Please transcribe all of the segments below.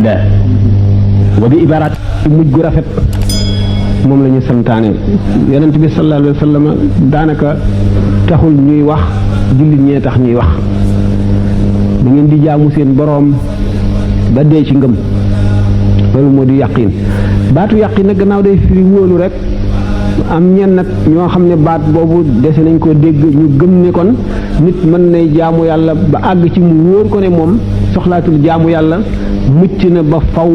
labda wa bi ibarat mujj gu rafet moom la ñu santaane yonent bi sallallahu alayhi wa sallam daanaka taxul ñuy wax jullit ñee tax ñuy wax da ngeen di jaamu seen boroom ba dee ci ngëm loolu moo di yàqin baatu yàqin nag gannaaw day firi wóolu rek am ñenn nag ñoo xam ne baat boobu dese nañ koo dégg ñu gëm ne kon nit mën nay jaamu yàlla ba àgg ci mu wóor ko ne moom soxlaatul jaamu yàlla mucc na ba faw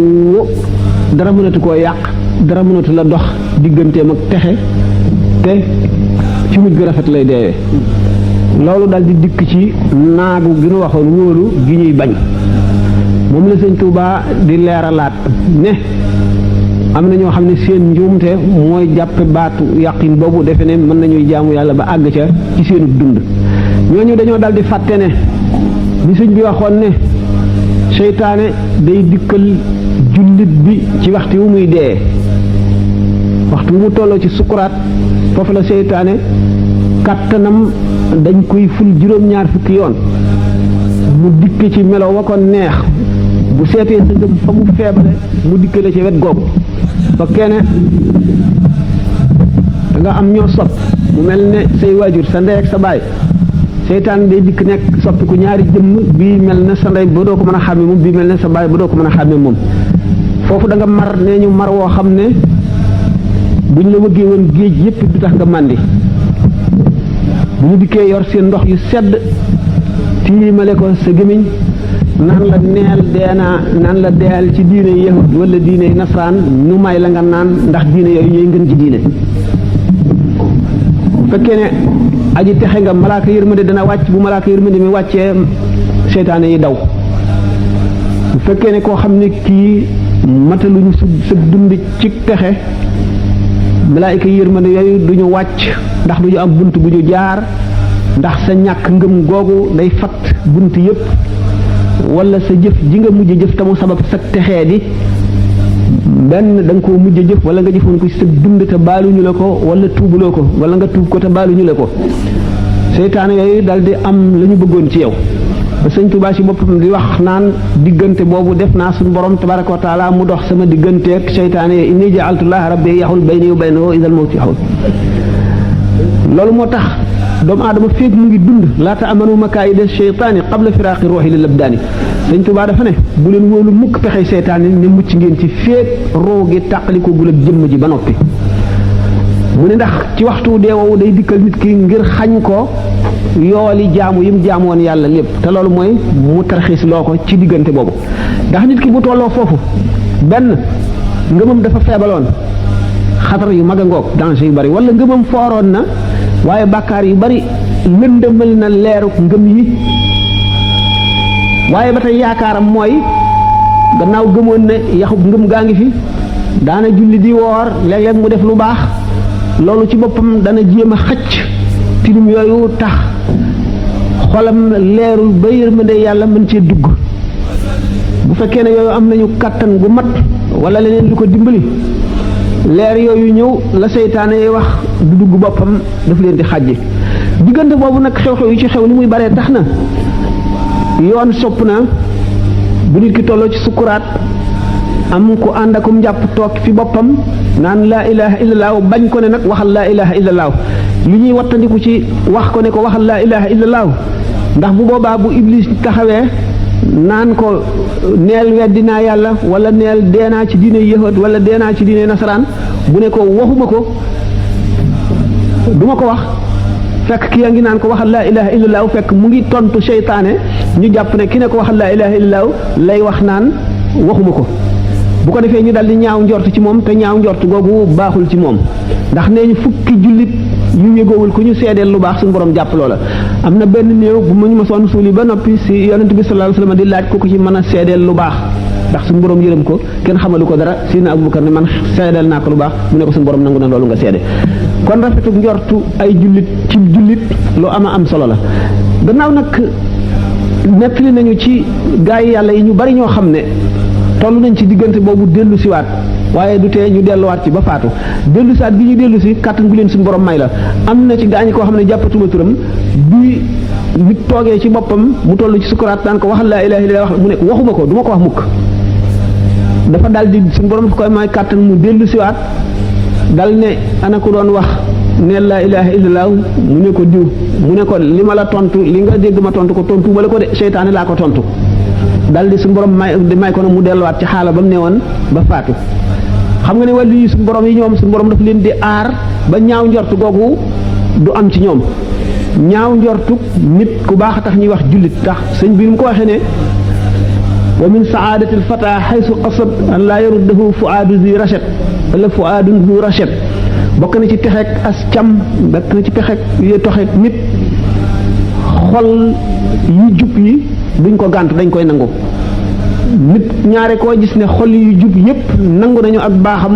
dara mënatu koo yàq dara mënatu la dox digganteem ak texe te ci mujj gu rafet lay deewee loolu daal di dikk ci naagu gi nu waxoon wóolu gi ñuy bañ moom la sëñ Tuubaa di leeralaat ne am na ñoo xam ne seen njuumte mooy jàppe baatu yàqin boobu defe ne mën nañuy jaamu yàlla ba àgg ca ci seenu dund ñooñu dañoo dal di fàtte ne li sëñ bi waxoon ne seytaane day dikkal jullit bi ci waxtu wu muy dee waxtu wu mu tolloo ci sukuraat foofu la seytaane kàttanam dañ koy ful juróom-ñaar fukki yoon mu dikk ci melo wa ko neex bu seetee sa ngëm fa mu feebare mu dikkale ci wet googu ba kenn da nga am ñoo sopp mu mel ne say waajur sa ndey ak sa baay seytaan day dikk nekk soppiku ñaari jëmm bii mel ne sa ndey ba doo ko mën a xàmme moom bii mel ne sa baay ba doo ko mën a xàmme moom foofu da nga mar nee ñu mar woo xam ne buñ la wëggee woon géej yépp du tax nga màndi bu ñu dikkee yor seen ndox yu sedd tiimale ko sa gémmiñ naan la neel deenaa naan la deel ci diine yahud wala diine nasaraan nu may la nga naan ndax diine yooyu ñooy ngën ci diine bu fekkee ne aji texe nga malaaka yërmande dana wàcc bu malaaka yërmande mi wàccee seytaane yi daw bu fekkee ne koo xam ne kii mataluñu sa dund ci texe malaayika yërmande yooyu duñu wàcc ndax duñu am bunt bu ñu jaar ndax sa ñàkk ngëm googu day fat bunt yépp wala sa jëf ji nga mujj jëf tamu sabab sa texee di benn da nga koo mujj jëf wala nga jëfoon ko ci sa dund te baaluñu la ko wala tuubuloo ko wala nga tuub ko te baaluñu la ko seytaane yooyu dal di am la ñu bëggoon ci yow ba sëñ Tuubaa ci boppam di wax naan diggante boobu def naa suñu borom tabaraka wa taala mu dox sama digganteeg seytaane yi inni ja'altullaha rabbi yaxul bayni wa baynahu idal mawti yaxul loolu moo tax doomu aadama féeg mu ngi dund laata amanu makaayida seytaani qabla firaaqi ruuxi lil abdaani sëñ Tuubaa dafa ne bu leen wóolu mukk pexey seytaane ne mucc ngeen ci féeg roo gi tàqali ko gul ak jëmm ji ba noppi mu ne ndax ci waxtu dee woowu day dikkal nit ki ngir xañ ko yooli jaamu yim jaamoon yàlla lépp te loolu mooy mu tarxiis loo ko ci diggante boobu ndax nit ki bu tolloo foofu benn ngëmam dafa feebaloon xatar yu mag a ngoog danger yu bari wala ngëmam fooroon na waaye bàkkaar yu bari lëndëmal na leeru ngëm yi waaye ba tey yaakaaram mooy gannaaw gëmoon ne yaxub ngëm gaa ngi fi daana julli di woor léeg-léeg mu def lu baax loolu ci boppam dana jéem a xëcc tilim yooyu tax xolam leerul ba yërmande yàlla mën cee dugg bu fekkee ne yooyu am nañu kàttan gu mat wala leneen lu ko dimbali leer yooyu ñëw la seytaane yi wax du dugg boppam daf leen di xàjji diggante boobu nag xew-xew yi ci xew ni muy baree tax na yoon sopp na bu nit ki tolloo ci sukuraat am ku ànd akum njàpp toog fi boppam naan laa ilaha illallah bañ ko ne nag waxal laa ilaha illallah li ñuy wattandiku ci wax ko ne ko waxal laa ilaha illallah ndax bu boobaa bu iblis taxawee naan ko neel weddinaa yàlla wala neel deenaa ci diine yahud wala deenaa ci diine nasaraan bu ne ko waxuma ko duma ko wax fekk ki yaa ngi naan ko waxal laa ilaha illallah fekk mu ngi tontu seytaane ñu jàpp ne ki ne ko waxal laa ilaha illallah lay wax naan waxuma ko bu ko defee ñu dal di ñaaw njort ci moom te ñaaw njort googu baaxul ci moom ndax nee ñu fukki jullit yu yëgoowul ku ñu seedeel lu baax suñu borom jàpp loola am na benn néew bu mu ñu ma soon suuli ba noppi si yonent bi sallallahu alayhi wasallam di laaj ko ci mën a seedeel lu baax ndax suñu borom yërëm ko kenn xamalu ko dara Sidina Abubakar ne man seedeel naa ko lu baax mu ne ko suñu borom nangu na loolu nga seede kon rafetu njortu ay jullit ci jullit lu am solo la gannaaw nag nettali nañu ci gaa yi yàlla yi ñu bari ñoo xam ne toll nañ ci diggante boobu dellu siwaat waaye du tee ñu delluwaat ci ba faatu dellu siwaat bi ñu dellu si kàttan gu leen suñu borom may la am na ci gaañi koo xam ne jàppatuma turam bi nit toogee ci boppam mu toll ci sukuraat daan ko waxal laa ilaaha illallaah wax mu ne waxuma ko du ma ko wax mukk dafa dal di suñu borom koy may kàttan mu dellu siwaat dal ne ana ko doon wax ne laa ilaha illallah mu ne ko diw mu ne ko li ma la tontu li nga dégg ma tontu ko tontu wala ko de seytaane laa ko tontu dal di suñu borom may ko na mu delluwaat ci xaala ba mu ne woon ba faatu. xam nga ne wàllu yi suñu borom yi ñoom suñu borom daf leen di aar ba ñaaw njortu googu du am ci ñoom ñaaw njortu nit ku baax a tax ñuy wax jullit tax sëñ bi mu ko waxee ne wa min saadati alfata xaysu qasad an laa yaruddahu fuaadu zi rachet wala fuaadun zi rachet bokk na ci texeeg as cam bokk na ci texeeg yi toxeeg nit xol yu jub yi duñ ko gànt dañ koy nangu nit ñaare koo gis ne xol yu jub yépp nangu nañu ak baaxam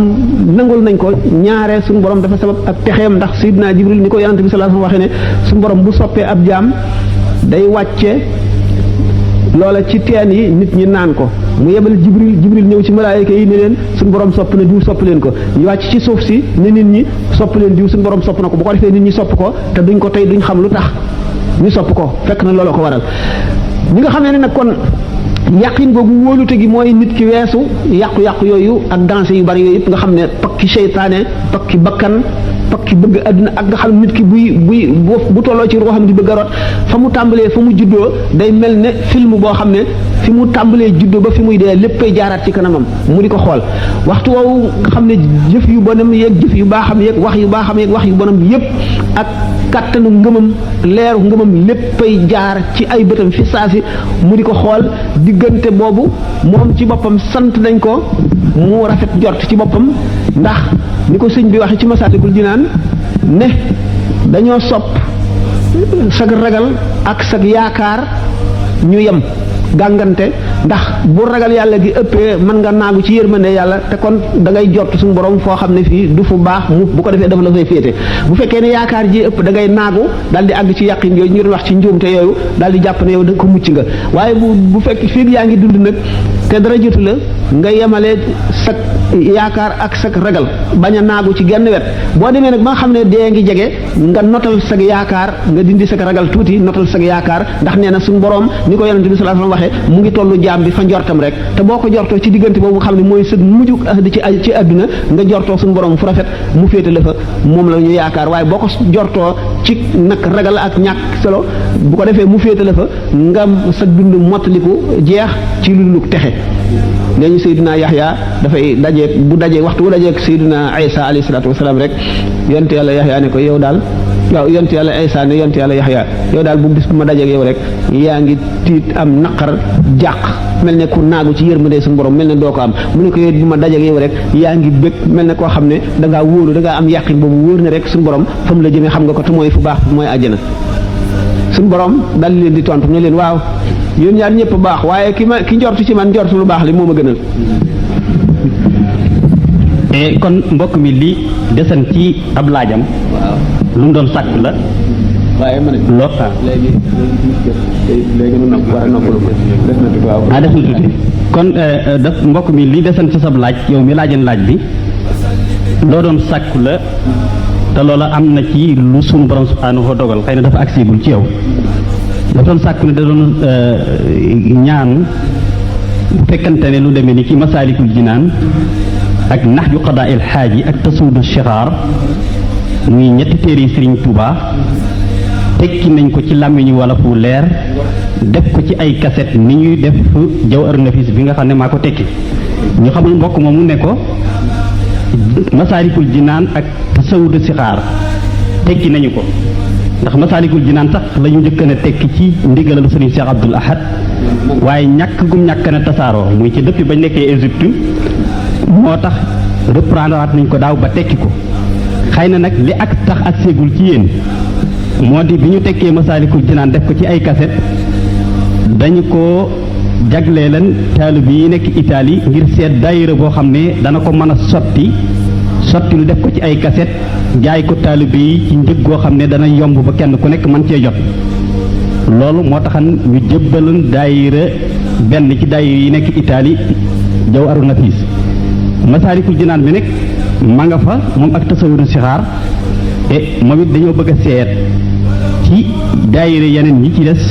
nangul nañ ko ñaare suñu borom dafa sabab ak texeem ndax Seydina Jibril ni ko yonante bi sallallahu alayhi wasallam waxee ne suñu borom bu soppee ab jaam day wàcce loola ci teen yi nit ñi naan ko mu yebal Jibril ñëw ci malaayika yi ne leen suñu borom sopp na diw sopp leen ko ñu wàcc ci suuf si ne nit ñi sopp leen diw suñu borom sopp na ko bu ko defee nit ñi sopp ko te duñ ko tey duñ xam lu tax ñu sopp ko fekk na looloo ko waral ñi nga xamee ne nag kon yàqin googu wóolute gi mooy nit ki weesu yàqu-yàqu yooyu ak danse yu bari yooyu yëpp nga xam ne pakki seytaane pakki bakkan pakki bëgg àdduna ak nga xam nit ki buy bu tolloo ci ruuxam di bëgg a rot fa mu tàmbalee fa mu juddoo day mel ne film boo xam ne fi mu tàmbalee juddoo ba fi muy dee léppay jaaraat ci kanamam mu di ko xool waxtu woowu nga xam ne jëf yu bonam yeeg jëf yu baaxam yeeg wax yu baaxam yeeg wax yu bonam yépp ak kàttanu ngëmam leeru ngëmam léppay jaar ci ay bëtam fi saasi mu di ko xool diggante boobu moom ci boppam sant nañ ko mu rafet jort ci boppam ndax ni ko sëñ bi waxe ci Masaalikul Jinaan ne dañoo sopp sag ragal ak sag yaakaar ñu yem gàngante ndax bu ragal yàlla gi ëppee mën nga naagu ci yërmande yàlla te kon da ngay jot suñu borom foo xam ne fii du fu baax mu bu ko defee dafa la fay féete bu fekkee ne yaakaar ji ëpp da ngay naagu daal di àgg ci yàqin yooyu ñu doon wax ci njuumte yooyu daal di jàpp ne yow da ko mucc nga waaye bu fekk fii yaa ngi dund nag te dara jotu la nga yemale sag yaakaar ak sag ragal bañ a naagu ci genn wet boo demee nag ba nga xam ne dee ngi jege nga notal sag yaakaar nga dindi sag ragal tuuti notal sag yaakaar ndax nee na suñu borom ni ko yonente bi sallallahu alayhi wasallam waxee mu ngi tollu jaam bi fa njortam rek te boo ko jortoo ci diggante boobu nga xam ne mooy sëg mujj ci àdduna nga jortoo suñu borom fu rafet mu féete la fa moom la ñu yaakaar waaye boo ko jortoo ci nag ragal ak ñàkk solo bu ko defee mu féete la fa nga sa dund mottaliku jeex ci lu texe nee ñu Seydina Yaxya dafay dajeeg bu dajeeg waxtu bu dajeeg Seydina Isa alayhi salaatu wasalaam rek yonte yàlla Yaxya ne ko yow daal waaw yonte yàlla Isa ne yonte yàlla Yaxya yow daal bu bis bu ma dajeeg yow rek yaa ngi tiit am naqar jàq mel ne ku naagu ci yërmande suñu borom mel ne doo ko am mu ne ko yow bu ma dajeeg yow rek yaa ngi bëgg mel ne koo xam ne da ngaa wóolu da ngaa am yàqin boobu wóor ne rek suñu borom fa mu la jëmee xam nga ko te mooy fu baax mooy àjjana suñu borom dal leen di tontu ne leen waaw yéen ñaar ñëpp baax waaye ki njortu ci man njortu lu baax li moo ma gënal. kon mbokk mi li desan ci ab laajam. waaw lu mu doon sàkk la. waaye ma ne. léegi nu war a noppalu des na tuuti waaw. des na tuuti kon daf mbokk mi li desan ci sab laaj yow mi laajan laaj bi loo doon sàkku la te loola am na ci lu sunu borom subhanahu wa dogal xëy na dafa agseegul ci yow. da doon sàkku ne da doon ñaan bu fekkante ne lu demee ni ci Masaalikul Jinaan ak Nahju Qadaa'il Haaji ak Tasuudu Shixaar muy ñetti téere yi Sëriñ Tuubaa tekki nañ ko ci làmmiñu wala fu leer def ko ci ay kaset ni ñuy def Jawharu Nafiis bi nga xam ne maa ko tekki ñu xamul mbokk moomu ne ko Masaalikul Jinaan ak Tasuudu Shixaar tekki nañu ko ndax Masaalikul Jinaan sax la ñu njëkk a tekki ci ndigalal Sëriñ Cheikh Abdoul Ahad waaye ñàkk gum ñàkk na tasaaroo muy ci depuis bañ nekkee Égypte moo tax reprendre waat nañ ko daaw ba tekki ko xëy na nag li ak tax ak séegul ci yéen moo di bi ñu tekkee Masaalikul Jinaan def ko ci ay kaset dañu ko jagleelan taalibe yi nekk Italie ngir seet daayira boo xam ne dana ko mën a sotti lu def ko ci ay kaset jaay ko taalibe yi ci njëg goo xam ne dana yomb ba kenn ku nekk mën cee jot loolu moo taxan ñu jëbbaloon daayira benn ci daayira yi nekk Italie Jawharu Nafiis Masaalikul Jinaan bi nekk ma nga fa moom ak Tasawudu Sixaar moom it dañoo bëgg a seet ci daayira yeneen yi ci des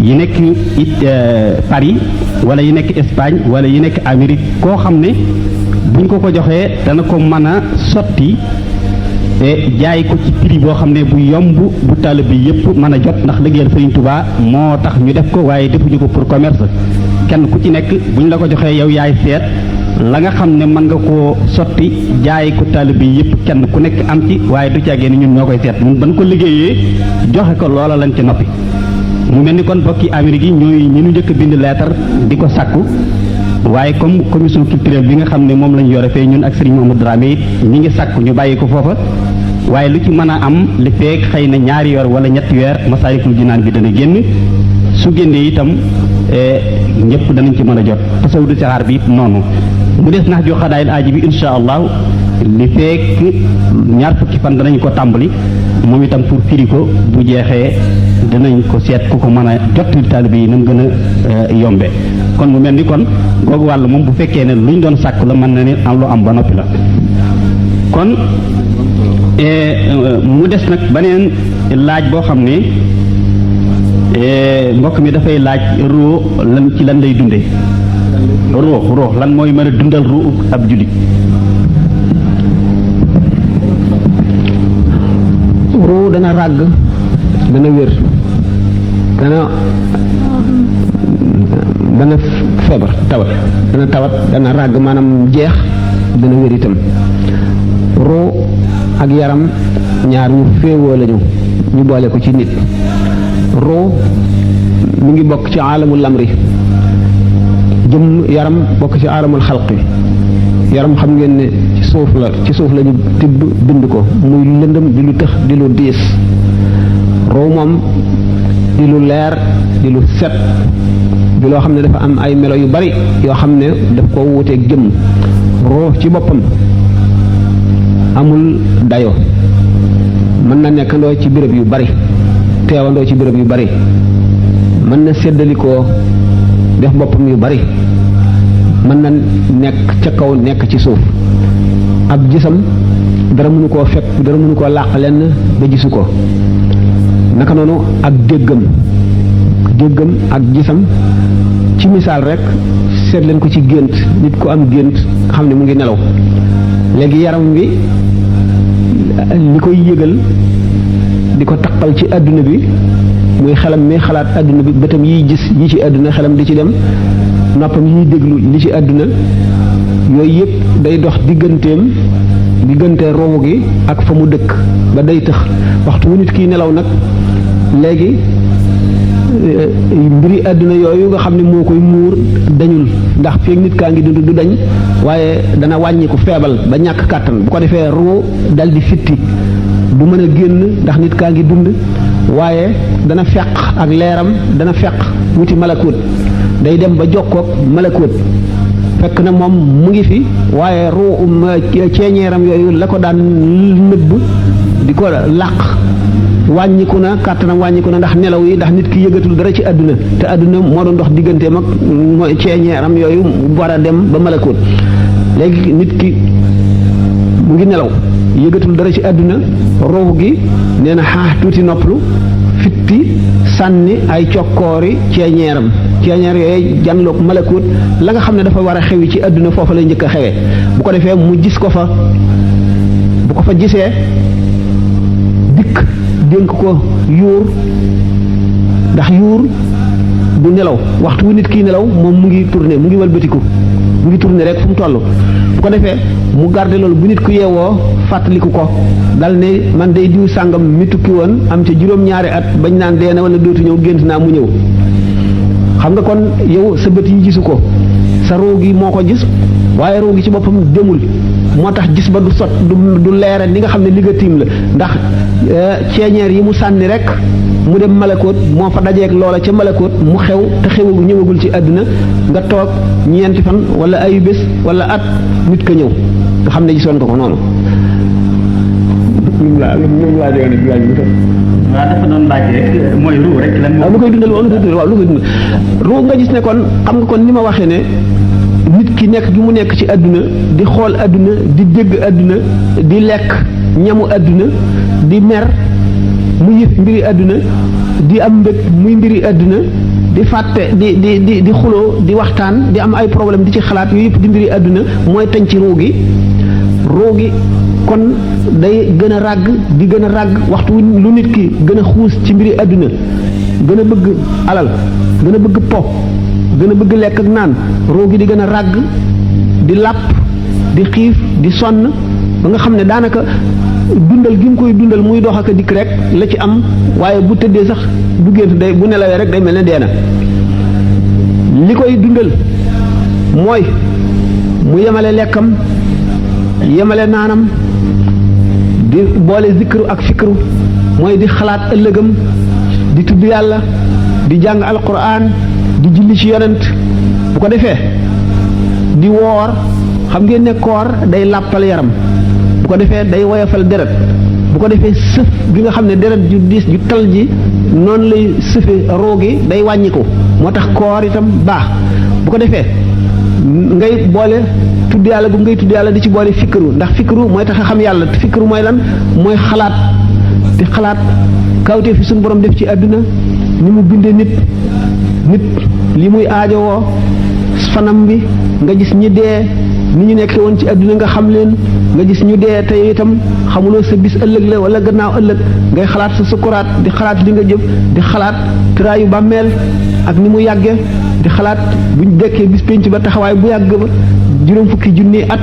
yi nekk it Paris wala yi nekk Espagne wala yi nekk Amérique koo xam ne buñ ko joxee dana ko mën a sotti jaay ko ci prix boo xam ne bu yomb bu taalibe bi yëpp mën a jot ndax liggéeyal Sëriñ Tuubaa moo tax ñu def ko waaye defuñu ko pour commerce kenn ku ci nekk buñ la ko joxee yow yaay seet la nga xam ne mën nga koo sotti jaay ko taalibe bi yëpp kenn ku nekk am ci waaye du caagee ni ñun ñoo koy seet ñun ban ko liggéeyee joxe ko loola lañ ci noppi mu mel ni kon bokki Amérique yi ñooy ñi ñu njëkk a bind leetar di ko sàkku waaye comme commission culturelle bi nga xam ne moom lañu yore fee ñun ak Serigne Mamadou Dramé it ñi ngi sàkku ñu bàyyi ko foofa waaye lu ci mën a am li feek xëy na ñaari weer wala ñetti weer Masaalikul Jinaan bi dana génn su génnee itam ñëpp danañ ci mën a jot tasawudu sixaar bi it noonu mu des nax joo xadaayil aaji bi insha allah li feek ñaar fukki fan danañ ko tàmbali moom itam pour firi ko bu jeexee danañ ko seet ku ko mën a jot taalibe yi nam gën a yombe kon mu mel ni kon googu wàll moom bu fekkee ne luñ doon sàkk la mën na ne am lu am ba noppi la kon mu des nag beneen laaj boo xam ne mbokk mi dafay laaj ruu lan ci lan lay dunde ruux lan mooy mën a dundal ruu ab jullit ruu dana ràgg dana wér dana feebar tawat dana ràgg maanaam jeex dana wér itam ruu ak yaram ñaar ñu féewoo lañu ñu boole ko ci nit ruu mi ngi bokk ci aalamul lamri jëm yaram bokk ci aalamul xalqi yaram xam ngeen ne ci suuf la ñu tibb bind ko muy lëndëm di lu tëx di lu diis ruu moom di lu leer di lu set di loo xam ne dafa am ay melo yu bari yoo xam ne daf ko wuuteeg jëm ruu ci boppam amul dayo mën na nekkandoo ci béréb yu bari teewandoo ci béréb yu bari mën na séddalikoo def boppam yu bari mën na nekk ca kaw nekk ci suuf ab gisam dara mënu koo fekk dara mënu koo làq lenn ba gisu ko naka noonu ak déggam ak gisam ci misaal rek seet leen ko ci gént nit ku am gént nga xam ne mu ngi nelaw léegi yaram wi li koy yëgal di ko taqal ci àdduna bi muy xelam mi xalaat àdduna bi bëtam yiy gis yi ci àdduna xelam di ci dem noppam yiy déglu li ci àdduna yooyu yëpp day dox diggante roowu gi ak fa mu dëkk ba day tëx waxtu wu nit kiy nelaw nag léegi mbiri àdduna yooyu nga xam ne moo koy muur dañul ndax feeg nit kaa ngi dund du dañ waaye dana wàññiku feebal ba ñàkk kàttan bu ko defee ruu dal di fitti du mën a génn ndax nit kaa ngi dund waaye dana feq ak leeram dana feq wuti malakut day dem ba jokkoog malakut fekk na moom mu ngi fi waaye ruu ceeñeeram yooyu la ko daan nëbb di ko làq wàññiku na kàttanam wàññiku na ndax nelaw yi ndax nit ki yëgatul dara ci àdduna te àdduna moo doon dox digganteem ak mooy ceeñeeram yooyu war a dem ba malakut léegi nit ki mu ngi nelaw yëgatul dara ci àdduna roow gi nee na xaax tuuti noppalu fitti sànni ay cokkoori ceeñeer yooyu janloog malakut la nga xam ne dafa war a xewi ci àdduna foofa lay njëkk a xewee bu ko defee mu gis ko fa bu ko fa gisee dikk dénk ko yuur ndax yuur du nelaw waxtu wu nit kii nelaw moom mu ngi tourné mu ngi walbatiku mu ngi tourné rek fu mu toll bu ko defee mu garde loolu bu nit ku yeewoo fàttaliku ko dal ne man day diw sàngam mi tukki woon am ca juróom-ñaari at bañ naan dee na wala dootu ñëw gént naa mu ñëw xam nga kon yow sa bët yi gisu ko sa roo gi moo ko gis waaye roo gi ci boppam demul moo tax gis ba du leere ni nga xam ne li nga tiim la ndax ceeñeer yi mu sànni rek mu dem malakoot moo fa dajeeg loola ca malakoot mu xew te xewagu ñëwagul ci àdduna nga toog ñeenti fan wala ayu bés wala at nit ka ñëw nga xam ne gisoon nga ko noonu. ñoom laa joxe ne laaj bi tam. waaw dafa doon laaj rek mooy ruu rek lan. waaw lu koy dundal waaw lu koy dundal ruu nga gis ne kon xam nga kon ni ma waxee ne. nit ki nekk gi mu nekk ci àdduna di xool àdduna di dégg àdduna di lekk ñamu àdduna di mer mu yëf mbiri àdduna di am mbég muy mbiri àdduna di fàtte di xuloo di waxtaan di am ay problème di ci xalaat yooyu yëpp di mbiri àdduna mooy tañ ci ruu gi kon day gën a ràgg di gën a ràgg waxtu lu nit ki gën a xuus ci mbiri àdduna gën a bëgg alal gën a bëgg po gën a bëgg lekk ak naan ruu gi di gën a ràgg di làpp di xiif di sonn ba nga xam ne daanaka dundal gi mu koy dundal muy dox ak a dikk rek la ci am waaye bu tëddee sax du gént day bu nelawee rek day mel ne dee na li koy dundal mooy mu yemale lekkam yemale naanam di boole zikru ak fikru mooy di xalaat ëllëgam di tudd yàlla di jàng alquran di julli ci yonent bu ko defee di woor xam ngeen ne koor day làppal yaram bu ko defee day woyofal deret bu ko defee sëf gi nga xam ne deret ju diis ju tal ji noonu lay sëfe roo gi day wàññiku moo tax koor itam baax bu ko defee ngay boole tudd yàlla bu ngay tudd yàlla di ci boole fikru ndax fikru mooy tax a xam yàlla fikru mooy lan mooy xalaat di xalaat kawtee fi suñu borom def ci àdduna ni mu bindee nit li muy aajowoo fanam bi nga gis ñi dee ni ñu nekk woon ci àdduna nga xam leen nga gis ñu dee te itam xamuloo sa bis ëllëg la wala gannaaw ëllëg ngay xalaat sa sukuraat di xalaat li nga jëf di xalaat tëraayu bàmmeel ak ni mu yàgge di xalaat buñ dekkee bis penc ba taxawaay bu yàgg ba juróom fukki junni at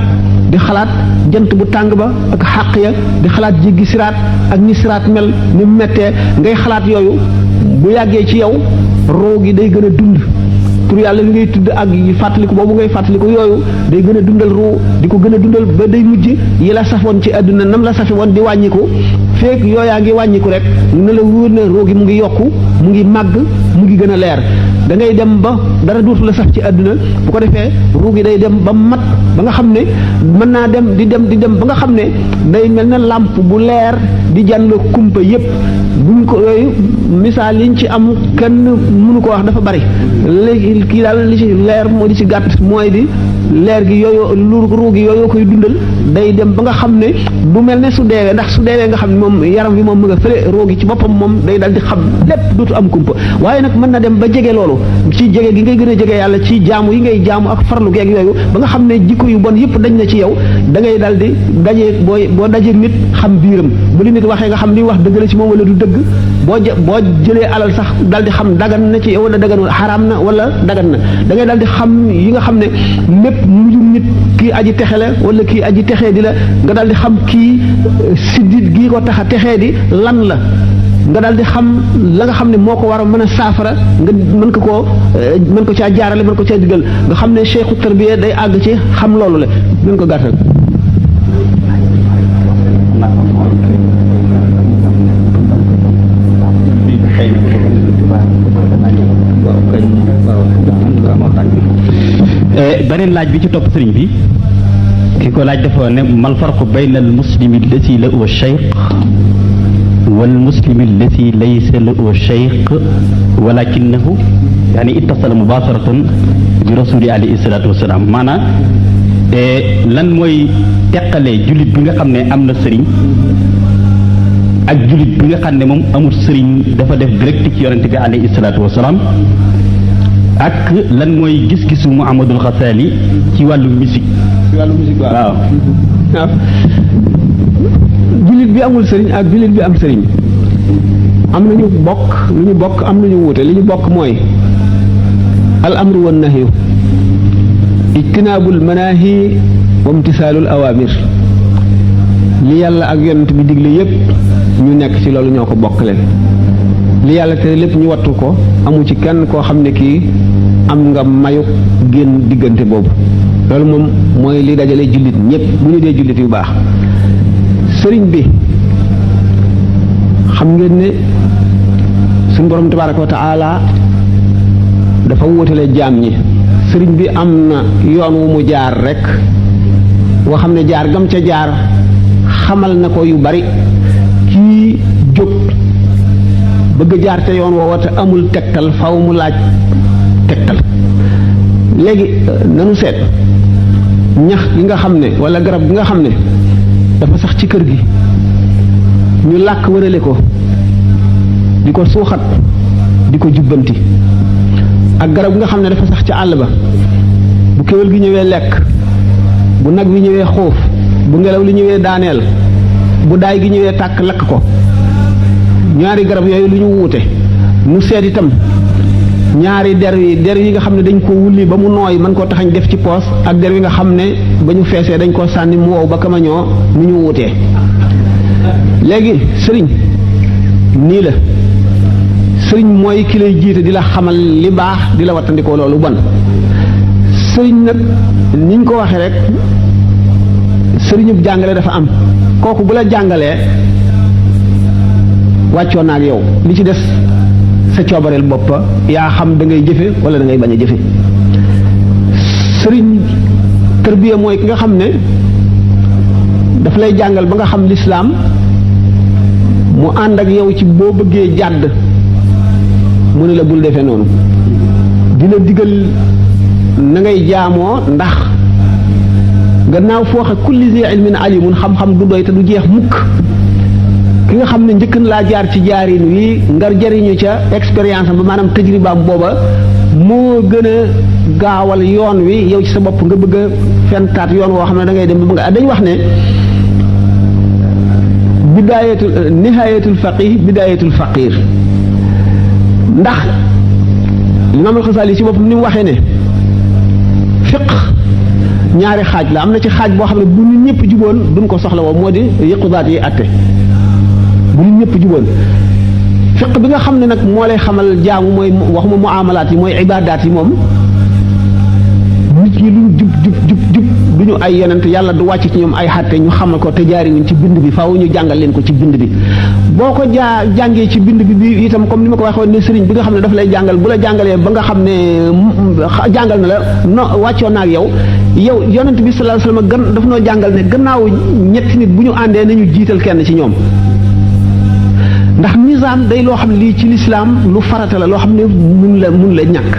di xalaat jant bu tàng ba ak xàq ya di xalaat jéggi siraat ak ni siraat mel ni mu mettee ngay xalaat yooyu bu yàggee ci yow roo gi day gën a dund tur yàlla li ngay tudd ak fàttaliku boobu ngay fàttaliku yooyu day gën a dundal ruu di ko gën a dundal ba day mujj yi la safoon ci àdduna nam la safe woon di wàññiku feek yooyaa ngi wàññiku rek na la wóor ne ruu gi mu ngi yokku mu ngi màgg mu ngi gën a leer da ngay dem ba dara dootu la saf ci àdduna bu ko defee ruu gi day dem ba mat ba nga xam ne mën naa dem di dem ba nga xam ne day mel na làmp bu leer di jànn kumpa yépp buñ ko yooyu misaal liñ ci am kenn mënu ko wax dafa bari léegi kii daal li ci leer moo di ci gàtt mooy di leer gi yooyu lu ruu gi yooyu koy dundal day dem ba nga xam ne du mel ne su deewee ndax su deewee nga xam ne moom yaram wi moom mu nga fële ruu gi ci boppam moom day dal di xam lépp dootu am kumpa waaye nag mën na dem ba jege loolu ci jege gi ngay gën a jege yàlla ci jaamu yi ngay jaamu ak farlu geeg yooyu ba nga xam ne jikko yu bon yëpp dañ na ci yow da ngay dal di dajee boo dajee nit xam biiram bu li nit waxee nga xam li wax dëgg la ci moom wala du dëgg boo jëlee alal sax dal di xam dagan na ci yow wala daganul xaraam na wala dagan na da ngay dal di xam yi nga xam ne lépp mujum nit kii aji texe la wala kii aji texee di la nga dal di xam kii siddit gii ko tax a texee di lan la nga daal di xam la nga xam ne moo ko war a mën a saafara nga mën ko caa jaarale mën ko caa digal nga xam ne cheikhu tarbiya day àgg ci xam loolu la mën ko gàttal beneen laaj bi ci topp sëriñ bi ki ko laaj dafa ne mal farqu bayna al muslimi allati lahu shaykh wal muslimi allati laysa lahu shaykh walakinahu yani ittasala mubasharatan bi rasuli alayhi salatu wasalaam maanaam lan mooy teqalee jullit bi nga xam ne am na sëriñ ak jullit bi nga xam ne moom amul sëriñ dafa def direct ci yonente bi alayhi salatu wasalaam ak lan mooy gis-gisu Muhammadul Xasaali ci wàllu musique. ci wàllu musique waaw. waaw jullit bi amul sëriñ ak jullit bi am sëriñ am nañu bokk lu ñu bokk am nañu wuute li ñu bokk mooy al amru wan nahyu ijtinaabul manaahi wa imtisaalul awaamir li yàlla ak yonent bi digle yépp ñu nekk ci loolu ñoo ko bokk leen li yàlla tere lépp ñu wattu ko amu ci kenn koo xam ne kii am nga mayu génn diggante boobu loolu moom mooy li dajale jullit ñëpp bu ñu dee jullit yu baax sëriñ bi xam ngeen ne suñu borom tabaaraka wa taala dafa wóotale jaam ñi sëriñ bi am na yoon wu mu jaar rek woo xam ne jaar gam ca jaar xamal na ko yu bari kii jóg bëgg jaar te yoon woowa te amul tegtal faw mu laaj tegtal léegi nanu seet ñax gi nga xam ne walla garab gi nga xam ne dafa sax ci kër gi ñu làkk wërale ko di ko suuxat di ko jubbanti ak garab gi nga xam ne dafa sax ca àll ba bu kéwél gi ñëwee lekk bu nag wi ñëwee xóof bu ngelaw li ñëwee daaneel bu daay gi ñëwee tàkk lakk ko ñaari garab yooyu lu ñu wuute mu seet itam ñaari der yi nga xam ne dañ ko wulli ba mu nooy mën koo taxañ def ci poos ak der yi nga xam ne ba ñu feesee dañ koo sànni mu wow ba kamañoo nu ñu wuutee léegi sëriñ nii la sëriñ mooy ki lay jiite di la xamal li baax di la wattandikoo loolu bon sëriñ nag niñ ko waxee rek sëriñub jàngale dafa am kooku bu la jàngalee wàccoo na ak yow li ci des sa coobareel bopp yaa xam da ngay jëfe wala da ngay bañ a jëfe sëriñ tërbiya mooy ki nga xam ne daf lay jàngal ba nga xam lislaam mu ànd ak yow ci boo bëggee jàdd mu ne la bul defee noonu dina digal na ngay jaamoo ndax gannaaw foo xa kulli zi ilmin alimun xam-xam du doy te du jeex mukk ki nga xam ne njëkk na laa jaar ci jaarin wi ngar jariñu ca expérience am ba maanaam tajribaam booba moo gën a gaawal yoon wi yow ci sa bopp nga bëgg a fentaat yoon woo xam ne da ngay dem ba nga dañ wax ne bidaayatul nihayatul faqih bidaayatul faqir ndax Imaam al-Xasaali ci boppam ni mu waxee ne fiq ñaari xaaj la am na ci xaaj boo xam ne bu nit ñëpp juboon duñ ko soxla woo moo di yëqudaat yi atte bu nit ñëpp juboon fiq bi nga xam ne nag moo lay xamal jaamu mooy waxuma muamalaat yi mooy ibaadaat yi moom nit ñi luñ jub du ñu ay yonent yàlla du wàcc ci ñoom ay xatte ñu xamal ko te jaariwuñ ci bind bi faaw ñu jàngal leen ko ci bind bi boo ko jàngee ci bind bi itam comme ni ma ko waxoon ne sëriñ bi nga xam ne daf lay jàngal bu la jàngalee ba nga xam ne jàngal na la no wàccoon na ak yow yonent bi sallallahu alayhi wasallam daf noo jàngal ne gannaaw ñetti nit bu ñu àndee nañu jiital kenn ci ñoom ndax nizaam day loo xam ne lii ci lislaam lu farata la loo xam ne mun la ñàkk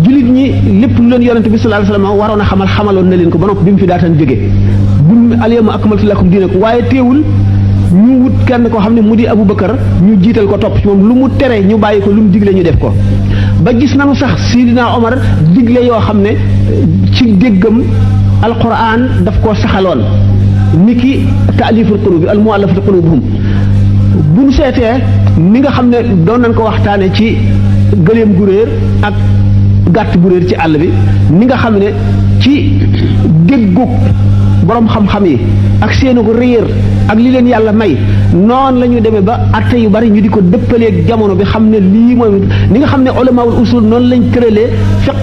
jullit ñi lépp lu leen yonent bi sallallahu alayhi wasallam waroon a xamaloon na leen ko ba noppi bi mu fi daataan jóge bi mu al-yawma akmaltu lakum diinakum waaye teewul ñu wut kenn koo xam ne mu di Abubakar ñu jiital ko topp ci moom lu mu tere ñu bàyyi ko lu mu digle ñu def ko ba gis nañu sax Sidina Omar digle yoo xam ne ci déggam alquran daf koo saxaloon niki taaliful qulubi al muallafati qulubuhum bu ñu seetee ni nga xam ne doon nañ ko waxtaane ci gëléem gu réer ak gàtt bu réer ci àll bi ni nga xam ne ci déggug borom xam-xam yi ak seenu ko réer ak li leen yàlla may noonu la ñu demee ba atte yu bari ñu di ko dëppaleeg jamono bi xam ne lii mooy ni nga xam ne ulamaul usul noonu lañ tëralee fiq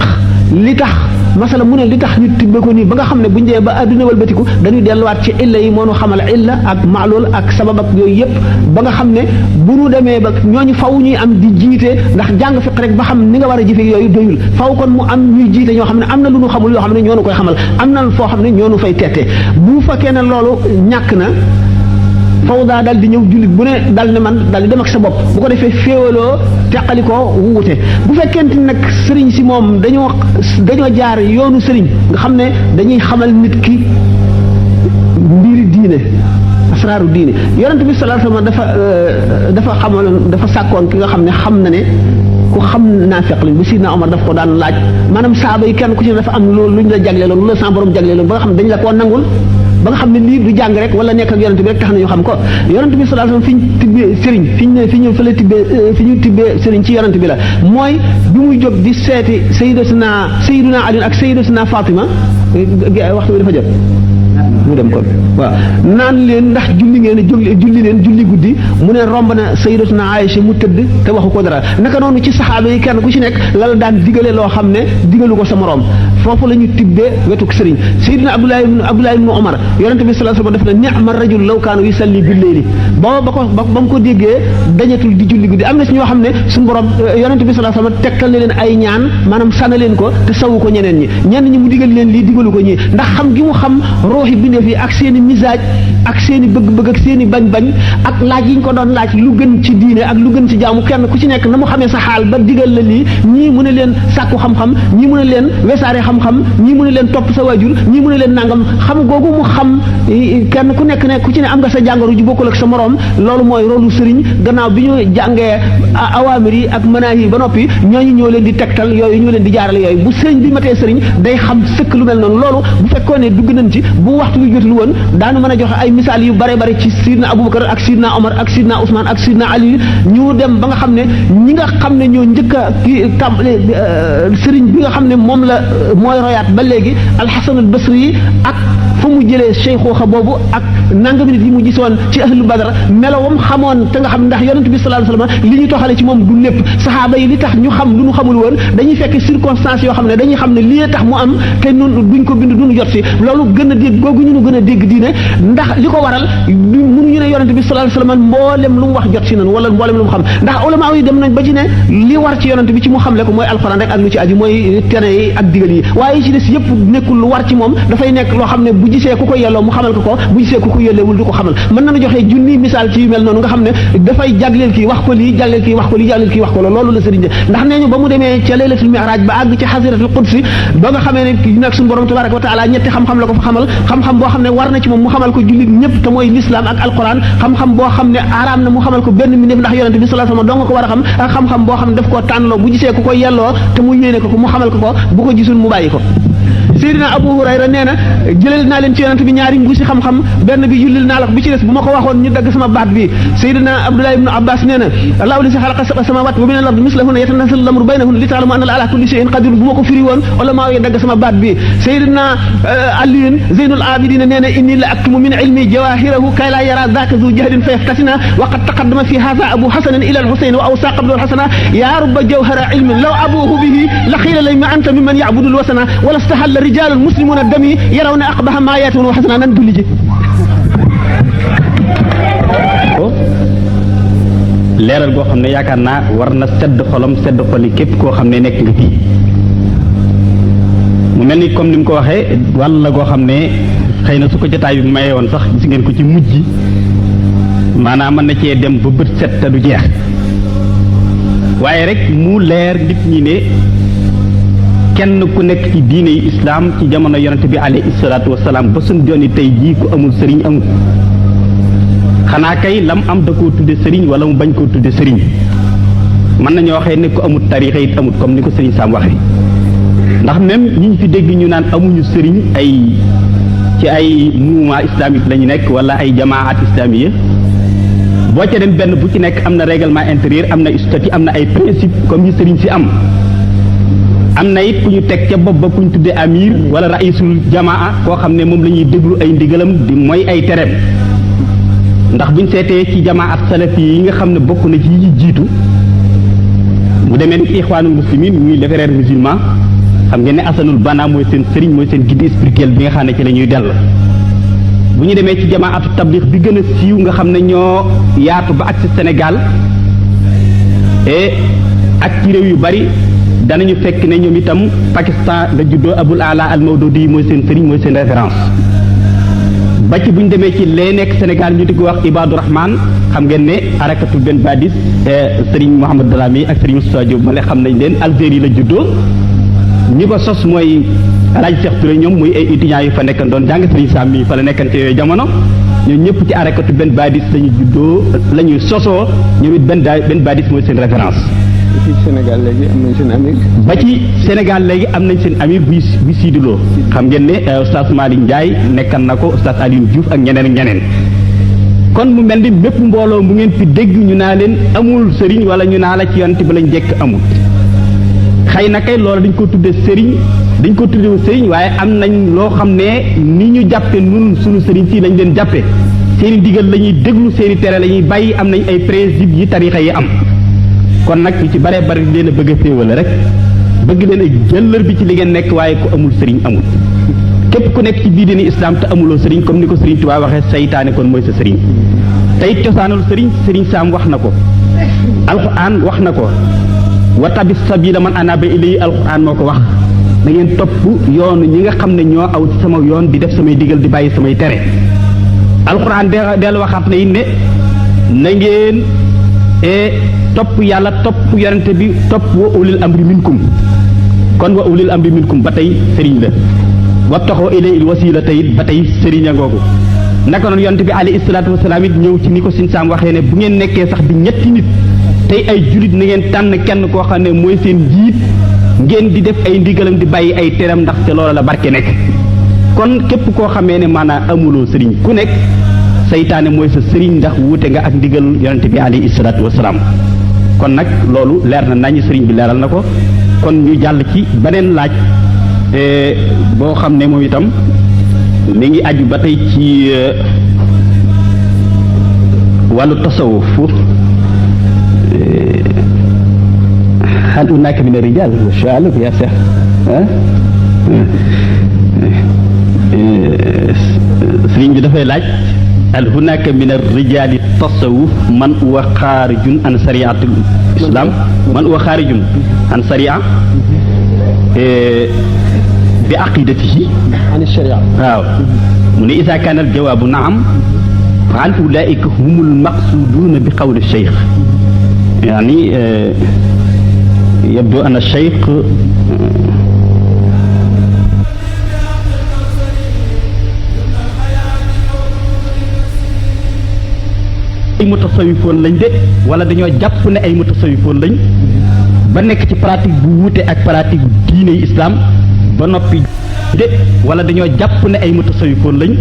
li tax masala mu ne li tax ñu tibbe ko nii ba nga xam ne bu ñu demee ba adduna walbatiku dañuy delluwaat ci illa yi moo nu xamal illa ak maalul ak sabab ak yooyu yëpp ba nga xam ne bu ñu demee ba ñooñu faw ñuy am di jiite ndax jàng fiq rek ba xam ni nga war a jëfe yooyu doyul faw kon mu am ñuy jiite ñoo xam ne am na lu ñu xamul yoo xam ne ñoo nu koy xamal am na foo xam ne ñoo nu fay tette bu fekkee ne loolu ñàkk na fawda dal di ñëw jullit bu ne dal ne man dal di dem ak sa bopp bu ko defee féewaloo teqali ko wuute bu fekkente nag sëriñ si moom dañoo jaar yoonu sëriñ nga xam ne dañuy xamal nit ki mbiri diine asraaru diine yonent bi sallallahu alayhi wasallam dafa xamaloon dafa sàkkoon ki nga xam ne xam na ne ku xam naafeq lañ bu Sidna Omar daf ko daan laaj maanaam saaba yi kenn ku ci ne dafa am loolu lu ñu la jagleeloon lu la sa borom jagleeloon ba nga xam ne dañ la koo nangul ba nga xam ne lii du jàng rek wala nekk ak yonent bi rek tax na ñu xam ko yonent bi sallallahu alayhi wasallam fi ñu tibbee sëriñ fi ñu fële tibbee fi ñu tibbee sëriñ ci yonent bi la mooy bi muy jóg di seeti Sayyiduna Ali ak Sayyidatuna Fatima waxtu bi dafa jot mu dem kon waaw naan leen ndax julli julli guddi mu ne romb na Sayyidatuna Aïcha mu tëdd te waxu ko dara naka noonu ci saxaaba yi kenn ku ci nekk lala daan digale loo xam ne digalu ko sa moroom foofu la ñu tibbee wetuk sëriñ Sayyidina Abdullah ibn Umar yonente bi sallallahu alayhi wasallam def na ni'ma rajul law kaana yusalli bil layli ba mu ko déggee dañatul di julli guddi am na ci ñoo xam ne suñu borom yonente bi sallallahu alayhi wasallam tegtal na leen ay ñaan maanaam sànna leen ko te sawu ko ñeneen ñi mu digal leen lii digalu ko ñi ndax xam gi mu xam ruuxi mbindeef yi ak seen i misaaj ak seen i bëgg-bëgg ak seen i bañ-bañ ak laaj yi ñu ko doon laaj lu gën ci diine ak lu gën ci jaamu kenn ku ci nekk na mu xamee sa xaal ba digal la lii ñii mu ne leen sàkku xam-xam ñii mu ne leen wesaare xam-xam ñii mu ne leen topp sa waajur ñii mu ne leen nangam xam googu mu xam kenn ku nekk ne ku ci ne am nga sa jàngoro ju bokkul ak sa moroom loolu mooy rôlu sëriñ gannaaw bi ñu jàngee awaamir yi ak manaahi yi ba noppi ñooñu ñoo leen di tegtal yooyu ñoo leen di jaarale yooyu bu sëriñ bi matee sëriñ day xam sëkk lu mel noonu loolu bu fekkoon ne dugg nañ ci bu waxtu bi jotul woon daanu mën a joxe ay misaal yu bare bare ci sidna Abubakar ak sidna Omar ak sidna Ousmane ak sidna Ali ñu dem ba nga xam ne ñi nga xam ne ñoo njëkk a tàmbale sëriñ bi nga xam ne moom la mooy royaat ba léegi Alxasan al Basri yi ak fa mu jëlee cheikhuxa boobu ak nangami nit yi mu gisoon ci ahlu badar melowam xamoon te nga xam ndax yonent bi sallallahu alayhi wasallam li ñu toxale ci moom du lépp saxaaba yi li tax ñu xam lu ñu xamul woon dañuy fekk circonstances yoo xam ne dañuy xam ne lii tax mu am te nun duñ ko bind duñu jot si loolu gën a dégg googu ñu gën a dégg diine ndax li ko waral mënuñu ne yonent bi sallallahu alayhi wasallam mboolem lu mu wax jot si nañu wala mboolem lu mu xam ndax ulama yi dem nañ ba ci ne li war ci yonent bi ci mu xamle ko mooy alxuraan rek ak lu ci aju mooy tere yi ak digal yi waaye yi ci des yëpp nekkul lu war ci moom dafay nekk loo xam ne bu gisee ku ko yelloo mu xamal ko ko bu gisee ku ko yelleewul du ko xamal mën nañu joxe junni misaal ci yu mel noonu nga xam ne dafay jagleel kii wax ko lii jagleel kii wax ko lii jagleel kii wax ko loolu la sëriñ de ndax nee ñu ba mu demee ca laylatul mi'raj ba àgg ci xasiratul qudsi ba nga xamee ne nag suñu borom tabaraka wa taala ñetti xam-xam la ko fa xamal xam-xam boo xam ne war na ci moom mu xamal ko jullit ñëpp te mooy l'islam ak alquran xam-xam boo xam ne araam na mu xamal ko benn mbindeef ndax yonente bi sallallahu alayhi wasallam dong nga ko war a xam ak xam-xam boo xam ne daf koo tànnloo bu gisee ku ko yelloo te mu yéene ko mu xamal ko ko bu ko gisul mu bàyyi ko Seydina Abu Hurayra nee na jëlal naa leen ci yonent bi ñaari mbuusi xam-xam benn bi yullil naa la ko bi ci des bu ma ko waxoon ñu dagg sama baat bi Seydina Abdullah ibn Abbas nee na Allahu lazi xalaqa sab'a samawati wa min al-ardi mislahunna yatanazzalu al-amru baynahunna li ta'lamu anna Allaha ala kulli shay'in qadir bu ma ko firi woon wala maa ngi dagg sama baat bi Seydina Aliyun Zeynul Abidin nee na inni la aktumu min ilmi jawahirahu kay laa yara dhaka zu jahlin fa yaftatina wa qad taqaddama fi hadha Abu Hasan ila al-Husayn wa awsa qabla al-Hasana ya rubba jawhara ilmin law abuhu bihi la qila lima anta mimman ya'budu al-wasana wala istahalla rijaalul muslimuuna dami yarawna aqbaha maa yaatuuna wa xasana nan dulli ji leeral goo xam ne yaakaar naa war na sedd xolam sedd xoli képp koo xam ne nekk nga fii mu mel ni comme ni mu ko waxee wàll goo xam ne xëy na su ko jotaay bi mayee woon sax gis ngeen ko ci mujj maanaam mën na cee dem ba bët set te du jeex waaye rek mu leer nit ñi ne kenn ku nekk ci diine yi islaam ci jamono yonente bi alayhi salaatu wasalaam ba suñ jonni tey jii ku amul sëriñ amul xanaa kay lam am da koo tudde sëriñ wala mu bañ koo tudde sëriñ mën nañoo waxee ne ko amul tarixa it amul comme ni ko sëriñ Sam waxee ndax même ñi ñu fi dégg ñu naan amuñu sëriñ ay ci ay mouvement islamique la ñu nekk wala ay jamaat islamiye boo ca dem benn bu ci nekk am na règlement intérieur am na statut am na ay principe comme yi sëriñ si am na it ku ñu teg ca bopp ba ku ñu tuddee amir wala raisul jamaa koo xam ne moom la ñuy déglu ay ndigalam di mooy ay tereem ndax buñ seetee ci jamaat salafi yi nga xam ne bokk na ci yi jiitu mu demee ni ixwaanul muslimin muy les frères musulmans xam ngeen ne asanul bana mooy seen sëriñ mooy seen guide spirituel bi nga xam ne ci la ñuy dell bu ñu demee ci jamaatu tablix bi gën a siiw nga xam ne ñoo yaatu ba ak ci Sénégal et ak ci réew yu bari danañu fekk ne ñoom itam Pakistan la juddoo Abul Ala al Mawdudi mooy seen sëriñ mooy seen référence ba ci bu ñu demee ci lee nekk Sénégal ñu di ko wax Ibadu Rahman xam ngeen ne arakatu benn badis sëriñ Mouhamad Dalami ak sëriñ Moussa Diop ma xam nañ leen Algérie la juddoo ñi ko sos mooy Alaaji Cheikh Touré ñoom muy ay étudiants yu fa nekkan doon jàng sëriñ Sam mi fa la nekkante yooyu jamono ñoom ñëpp ci arakatu benn badis lañu juddoo la ñuy sosoo ñoom it benn badis mooy seen référence. ci Sénégal léegi am nañ seen amir. ba ci Sénégal léegi am nañ seen amir buy siiduloo xam ngeen ne oustaz Malick Ndiaye nekkan na ko oustaz Alioune Diouf ak ñeneen ak ñeneen kon mu mel ni mépp mbooloo mu ngeen fi dégg ñu naa leen amul sëriñ wala ñu naa la ci yonent bi lañ jekk amul xëy na kay loolu dañ ko tudde sëriñ dañ ko tudde sëriñ waaye am nañ loo xam ne ni ñu jàppe nun suñu sëriñ si lañ leen jàppe seeni digal la ñuy déglu seeni tere la ñuy bàyyi am nañ ay principe yi tarixa yi am kon nag ñu ci bare bari leen a bëgg a féewale rek bëgg leen a jëllër bi ci li ngeen nekk waaye ku amul sëriñ amul képp ku nekk ci biir diini islam te amuloo sëriñ comme ni ko sëriñ Tuubaa waxee saytaane kon mooy sa sëriñ tey cosaanul sëriñ Sam wax na ko alquran wax na ko wa tabis sabila man anaba ilayhi alquran moo ko wax na ngeen topp yoonu ñi nga xam ne ñoo aw ci sama yoon di def samay digal di bàyyi samay tere alxuraan dellu waxaat na it ne na ngeen topp yàlla topp yonente bi topp wa ulil amri minkum kon wa ulil amri minkum ba tey sëriñ la wattaxoo ilayil wasila tayit ba tey sëriñ a ngoogu naka noonu yonente bi alayhi salaatu wasalaam it ñëw ci ni ko sin saam waxee ne bu ngeen nekkee sax di ñetti nit tey ay julit na ngeen tànn kenn koo xam ne mooy seen njiit ngeen di def ay ndigalam di bàyyi ay teram ndax te loola la barke nekk kon képp koo xamee ne maanaam amuloo sëriñ ku nekk saytaane mooy sa sëriñ ndax wuute nga ak ndigal yonente bi alayhi salaatu wasalaam kon nag loolu leer na nañu sëriñ bi leeral na ko kon ñu jàll ci beneen laaj boo xam ne moom itam mi ngi aju ba tey ci wàllu tasawuf hal hunaka min ar-rijal sha'aluk ya cheikh sëriñ bi dafay laaj hal hunaka min ar-rijali tasawuf man huwa xaarijun an sariatul islam man huwa xaarijun an saria bi aqidatihi an sharia waaw mu ne isa kaana al jawaabu naam fa hal ulaika humul maqsuduuna bi qawli cheikh yani yabdu an cheikh ay mutasawifoon lañ de wala dañoo jàpp ne ay mutasawifoon lañ ba nekk ci pratique bu wuute ak pratique bu diine islam ba noppi de wala dañoo jàpp ne ay mutasawifoon lañ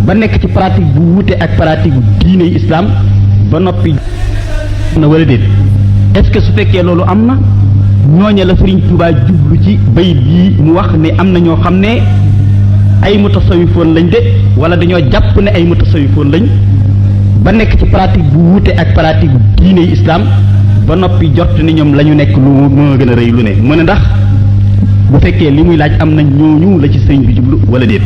ba nekk ci pratique bu wuute ak pratique bu diine islam ba noppi na wala déet est-ce que su fekkee loolu am na ñooña la Sëriñ Tuubaa jublu ci bayit yi mu wax ne am na ñoo xam ne ay mutasawifoon lañ de wala dañoo jàpp ne ay mutasawifoon lañ ba nekk ci pratique bu wuute ak pratique bu diine islam ba noppi jot ni ñoom la ñu nekk lu moo gën a rëy lu ne mu ne ndax bu fekkee li muy laaj am na ñooñu la ci sëriñ bi jublu wala déet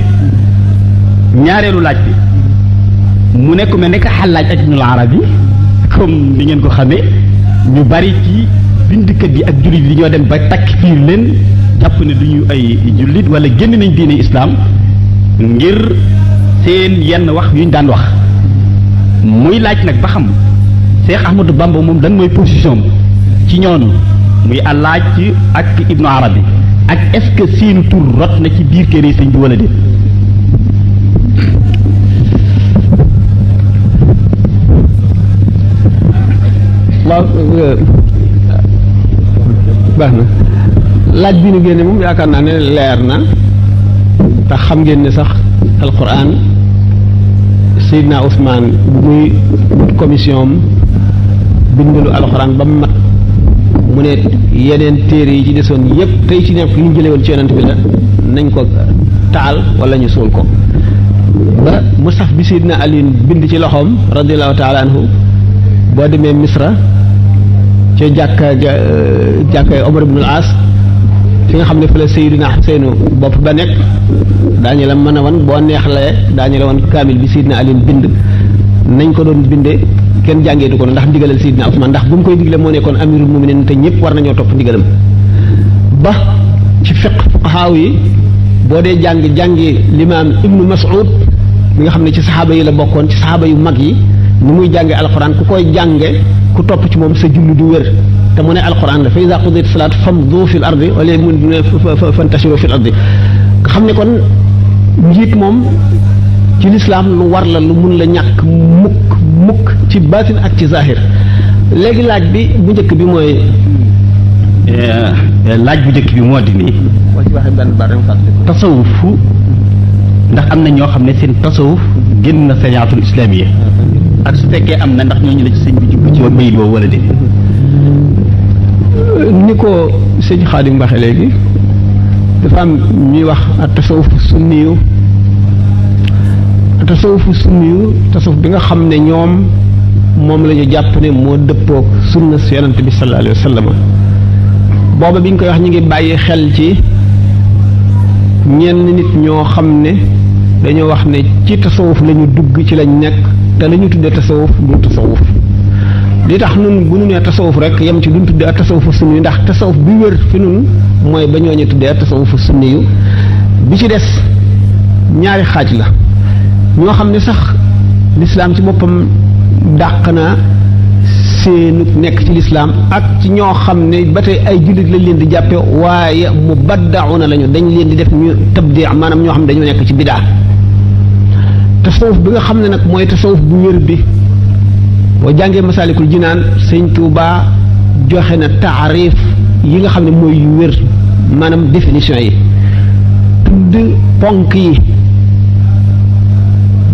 ñaareelu laaj bi mu nekk mel nekk Xallaaj Ibnul Arabi comme ni ngeen ko xamee ñu bari ci bindkat yi ak jullit yi ñoo dem ba takfiir leen jàpp ne du ñu ay jullit wala génn nañ diine islam ngir seen yenn wax yu ñu daan wax muy laaj nag ba xam Cheikh Ahmadou Bamba moom lan mooy position ci ñoonu muy Allaaj ak Ibnu Arabi ak est-ce que seeni tur rot na ci biir téere sëñ bi wala déet waaw baax na laaj bi ñu génne moom yaakaar naa ne leer na tax xam ngeen ne sax alquran Seydina Ousmane bu muy commission am bindalu alxuraan ba mu mat mu ne yeneen téere yi ci desoon yépp tey ci nekk yu ñu jëlee woon ci yonent bi la nañ ko taal wala ñu suul ko ba musaf bi Seydina Aliin bind ci loxoom radiallahu taala anhu boo demee Misra ca jàkka Omar ibnul As fi nga xam ne fa la Seydina Xuseynu bopp ba nekk daañu la mën a wan boo neexlee daañu la wan kaamil bi Seydina Aliin bind nañ ko doon bindee kenn jàngeetu ko ndax ndigalal Seydina Usmaan ndax bu mu koy digle moo nekkoon amirul muminin te ñëpp war nañoo topp ndigalam ba ci fuqahaaw yi boo dee jàngi limaam Ibnu Mas'ud mi nga xam ne ci saxaaba yi la bokkoon ci saxaaba yu mag yi ni muy jànge alxuraan ku koy jànge ku topp ci moom sa julli du wér te mu ne alxuraan la fa iza qudiyat salaat famdu fil ardi wala mu fantashiru fil ardi nga xam ne kon njiit moom ci lislaam lu war la lu mun la ñàkk mukk ci baatin ak ci zahir léegi laaj bi bu njëkk bi mooy laaj bu njëkk bi moo di nii boo ci waxee benn baat rek fàttali ko tasawuf ndax am na ñoo xam ne seen tasawuf génn na sariyatul islaamiya ak su fekkee am na ndax ñooñu la ci sëñ bi jublu ci bayit boobu wala déet ni ko sëñ Xaadim waxe léegi dafa am ñuy wax ak tasawuf sunniyu tasawuf bi nga xam ne ñoom moom la ñu jàpp ne moo dëppook sunna si yonent bi sallallahu alayhi wa sallam booba bi ñu koy wax ñu ngi bàyyi xel ci ñenn nit ñoo xam ne dañoo wax ne ci tasawuf la ñu dugg ci lañ nekk te la ñu tuddee tasawuf du tasawuf li tax nun bu ñu nee tasawuf rek yem ci duñ tuddee ak tasawuf sunni ndax tasawuf bi wér fi nun mooy ba ñooñu tuddee tasawufu sunni yu bi ci des ñaari xaaj la ñoo xam ne sax lislaam ci boppam dàq na seenu nekk ci lislaam ak ci ñoo xam ne ba tey ay jullit lañ leen di jàppe waaye mu baddauna lañu dañ leen di def ñu tabdi maanaam ñoo xam ne dañoo nekk ci bidaa tasawuf bi nga xam ne nag mooy tasawuf bu wér bi boo jàngee masaalikul jinaan sëñ Tuubaa joxe na taarif yi nga xam ne mooy yu wér maanaam définition yi tudd ponk yi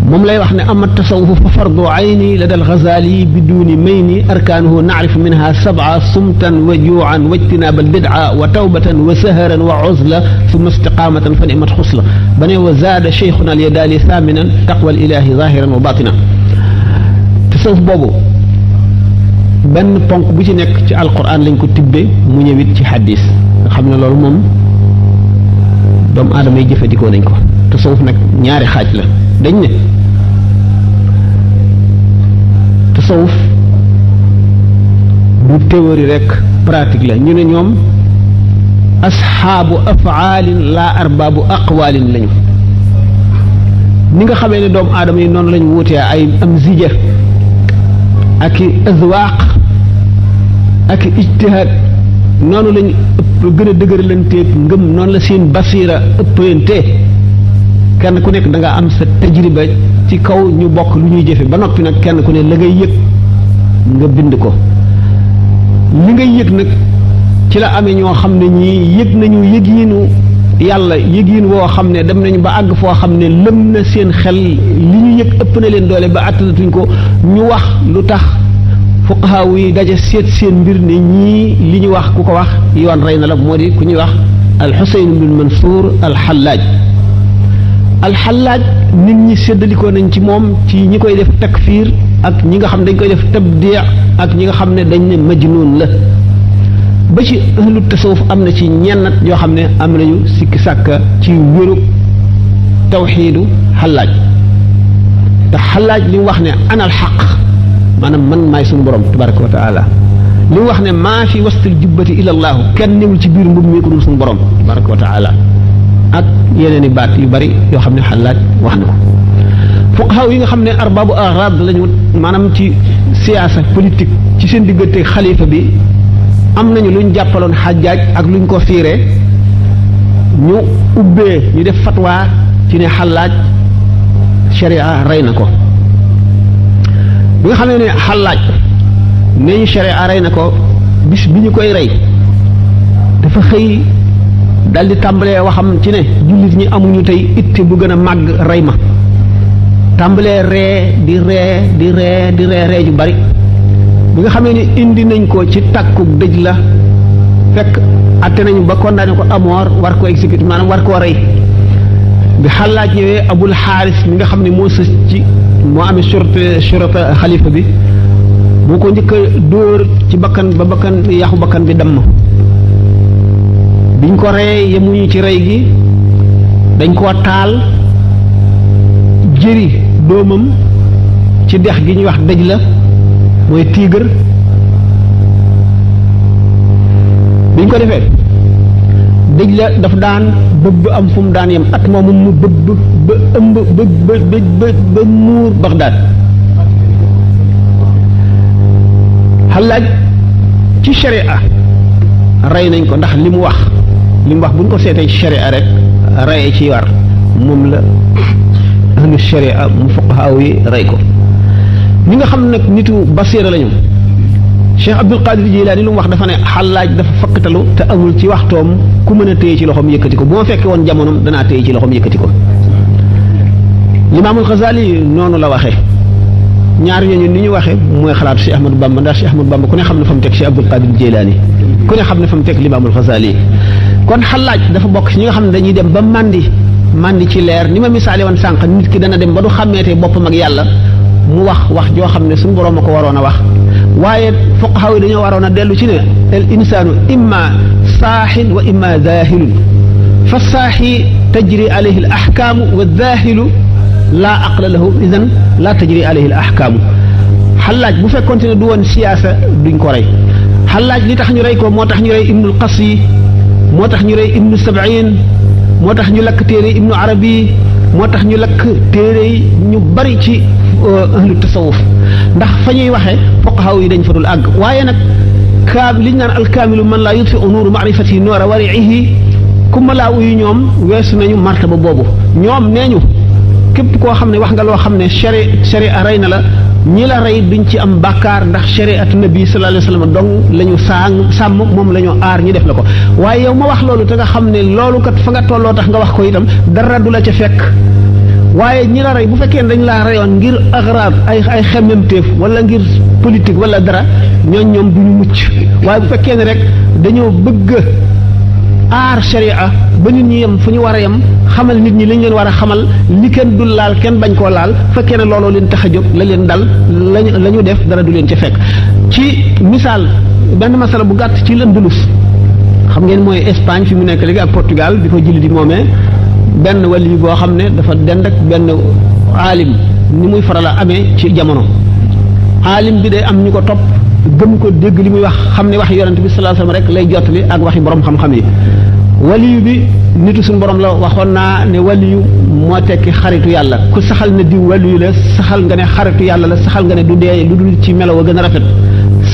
moom lay wax ne ama tasawufu fa fardu ayni lada alxazali biduni mayni arkaanuhu naarifu minha sab'a sumtan wa juucan wa ijtinaaba albidca wa tawbatan wa saharan wa uzla summa istiqaamatan fa nimat xusla ba ne wa zaada cheikhuna alyadaali saaminan taqwa alilahi zahiran wa batina tasawuf boobu benn ponk bu ci nekk ci alquran lañ ko tibbe mu ñëwit ci xaddis nga xam ne loolu moom doomu aadama yi jëfandikoo nañ ko tasawuf nag ñaari xaaj la dañ ne tasawuf du théorie rek pratique la ñu ne ñoom asxaabu afaalin laa arbaabu aqwaalin lañu ni nga xamee ne doomu aadama yi noonu lañu wutee ay am zija ak i azwaaq ak i ijtihaad noonu lañu ëpp gën a dëgërlanteeg ngëm noonu la seen basiira ëppante kenn ku nekk da nga am sa tajriba ci kaw ñu bokk lu ñuy jëfe ba noppi nag kenn ku ne la ngay yëg nga bind ko li ngay yëg nag ci la amee ñoo xam ne ñii yëg nañu yëgiinu yàlla yëgiin woo xam ne dem nañu ba àgg foo xam ne lëm na seen xel li ñu yëg ëpp na leen doole ba attanatuñ ko ñu wax lu tax fuqahaa yi daje seet seen mbir ne ñii li ñu wax ku ko wax yoon rey na la moo di ku ñuy wax al-Husayn bin Mansour al-Hallaaj alxallaaj nit ñi séddalikoo nañ ci moom ci ñi koy def takfiir ak ñi nga xam dañ koy def tabdiix ak ñi nga xam ne dañ ne majnuun la ba ci ahlu tasawuf am na ci ñennat yoo xam ne am nañu sikki sàkka ci wérug tawxiidu xallaaj te xallaaj li mu wax ne anal xaq maanaam man maay suñu borom tabaraka wa taala li mu wax ne maa fi wastil jubbati ilallaahu kenn newul ci biir mbub mi ko dul suñu borom tabaraka wa taala ak yeneen i baat yu bari yoo xam ne xalaat wax na ko fuqahaa yi nga xam ne arbaabu arab lañu maanaam ci siyaasa politique ci seen diggante xalifa bi am nañu luñ jàppaloon xajaaj ak luñ ko fiire ñu ubbee ñu def fatwa ci ne xalaaj sharia rey na ko bi nga xam ne xalaaj ne ñu sharia rey na ko bis bi ñu koy rey dafa xëy daldi tàmbalee waxam ci ne jullit ñi amuñu tey itte bu gën a màgg rey ma tàmbalee ree di ree ju bari bi nga xamee ni indi nañ ko ci tàkkuk dëj la fekk atte nañu ba condamné ko amoor war ko exécuté maanaam war koo rey bi xalaaj ñëwee abul xaaris mi nga xam ne moo sës ci moo amee surata xalifa bi moo ko njëkk a dóor ci bakkan ba bakkan yaxu bakkan bi damm biñ ko rey yemuñu ci rey gi dañ koo taal jëri doomam ci dex gi ñuy wax dëj la mooy Tigre biñ ko defee dëj la daf daan bëbb am fu mu daan yem at moomu mu bëbb ba ëmb ba muur Bagdad Xallaaj ci sharia rey nañ ko ndax li mu wax bu ñu ko seetee sharia rek rey ci war moom la ahlu sharia mu fuqahaa yi rey ko ñi nga xam nag nitu basiira lañu Cheikh Abdul Qadir Jilaani lu mu wax dafa ne Xallaaj dafa fakkatalu te amul ci waxtoom ku mën a téye ci loxoom yëkkati ko bu ma fekkee woon jamonoom danaa téye ci loxoom yëkkati ko Limaamul Xasaali noonu la waxee ñaar ñooñu ni ñu waxee mooy xalaatu Cheikh Ahmadou Bamba ndax Cheikh Ahmadou Bamba ku ne xam ne fa mu teg Cheikh Abdul Qadir Jilaani ku ne xam ne fa mu teg Limaamul Xasaali kon Xallaaj dafa bokk ci ñi nga xam ne dañuy dem ba màndi ci leer ni ma misaale woon sànq nit ki dana dem ba du xàmmeetee boppam ak yàlla mu wax joo xam ne suñu borom a ko waroon a wax waaye fuqahaa yi dañoo waroon a dellu ci ne al insaanu imma saaxin wa imma zaahilun fa saaxi tajri alayhi al ahkaamu wa zaahilu laa aqla lahu idan laa tajri alayhi al ahkaamu Xallaaj bu fekkonte ne du woon siyaasa duñ ko rey Xallaaj li tax ñu rey ko moo tax ñu rey Ibnul Qasi moo tax ñu rey ibnu sabain moo tax ñu lakk téere ibnu arabi moo tax ñu lakk téere yi ñu bari ci ahlu tasawuf ndax fa ñuy waxee fuqahaa yi dañ fa dul àgg waaye nag li ñu naan alkaamilu man laa yutfi nuuru maarifatihi noora wariihi ku malaawu yi ñoom weesu nañu martaba boobu ñoom nee ñu képp koo xam ne wax nga loo xam ne sharia rey na la ñi la rey duñ ci am bàkkaar ndax shariatu nabi sallallahu alayhi wa sallam dong la ñu sàmm moom la ñu aar ñi def la ko waaye yow ma wax loolu te nga xam ne loolu kat fa nga tolloo tax nga wax ko itam dara du la ca fekk waaye ñi la rey bu fekkee ne dañ laa reyoon ngir agrab ay xemmemteef wala ngir politique wala dara ñoom du ñu mucc waaye bu fekkee ne rek dañoo bëgg aar sharia ba nit ñi yem fu ñu war a yem xamal nit ñi li ñu leen war a xamal li kenn dul laal kenn bañ koo laal fekkee ne looloo leen tax a jóg la leen dal la ñu def dara du leen ca fekk ci misaal benn masala bu gàtt ci l'Andalus xam ngeen mooy Espagne fi mu nekk léegi ak Portugal bi ko julli di moomee benn wali boo xam ne dafa dend ak benn aalim ni muy faral a amee ci jamono aalim bi day am ñu ko topp gëm ko dégg li muy wax xam ne wax yonent bi sallallahu alayhi wasallam rek lay jottali ak waxi borom xam-xam yi waliyu bi nitu suñu borom la waxoon naa ne waliyu moo tekki xaritu yàlla ku saxal ne diw waliyu la saxal nga ne xaritu yàlla la saxal nga ne du dee lu dul ci melo wa gën a rafet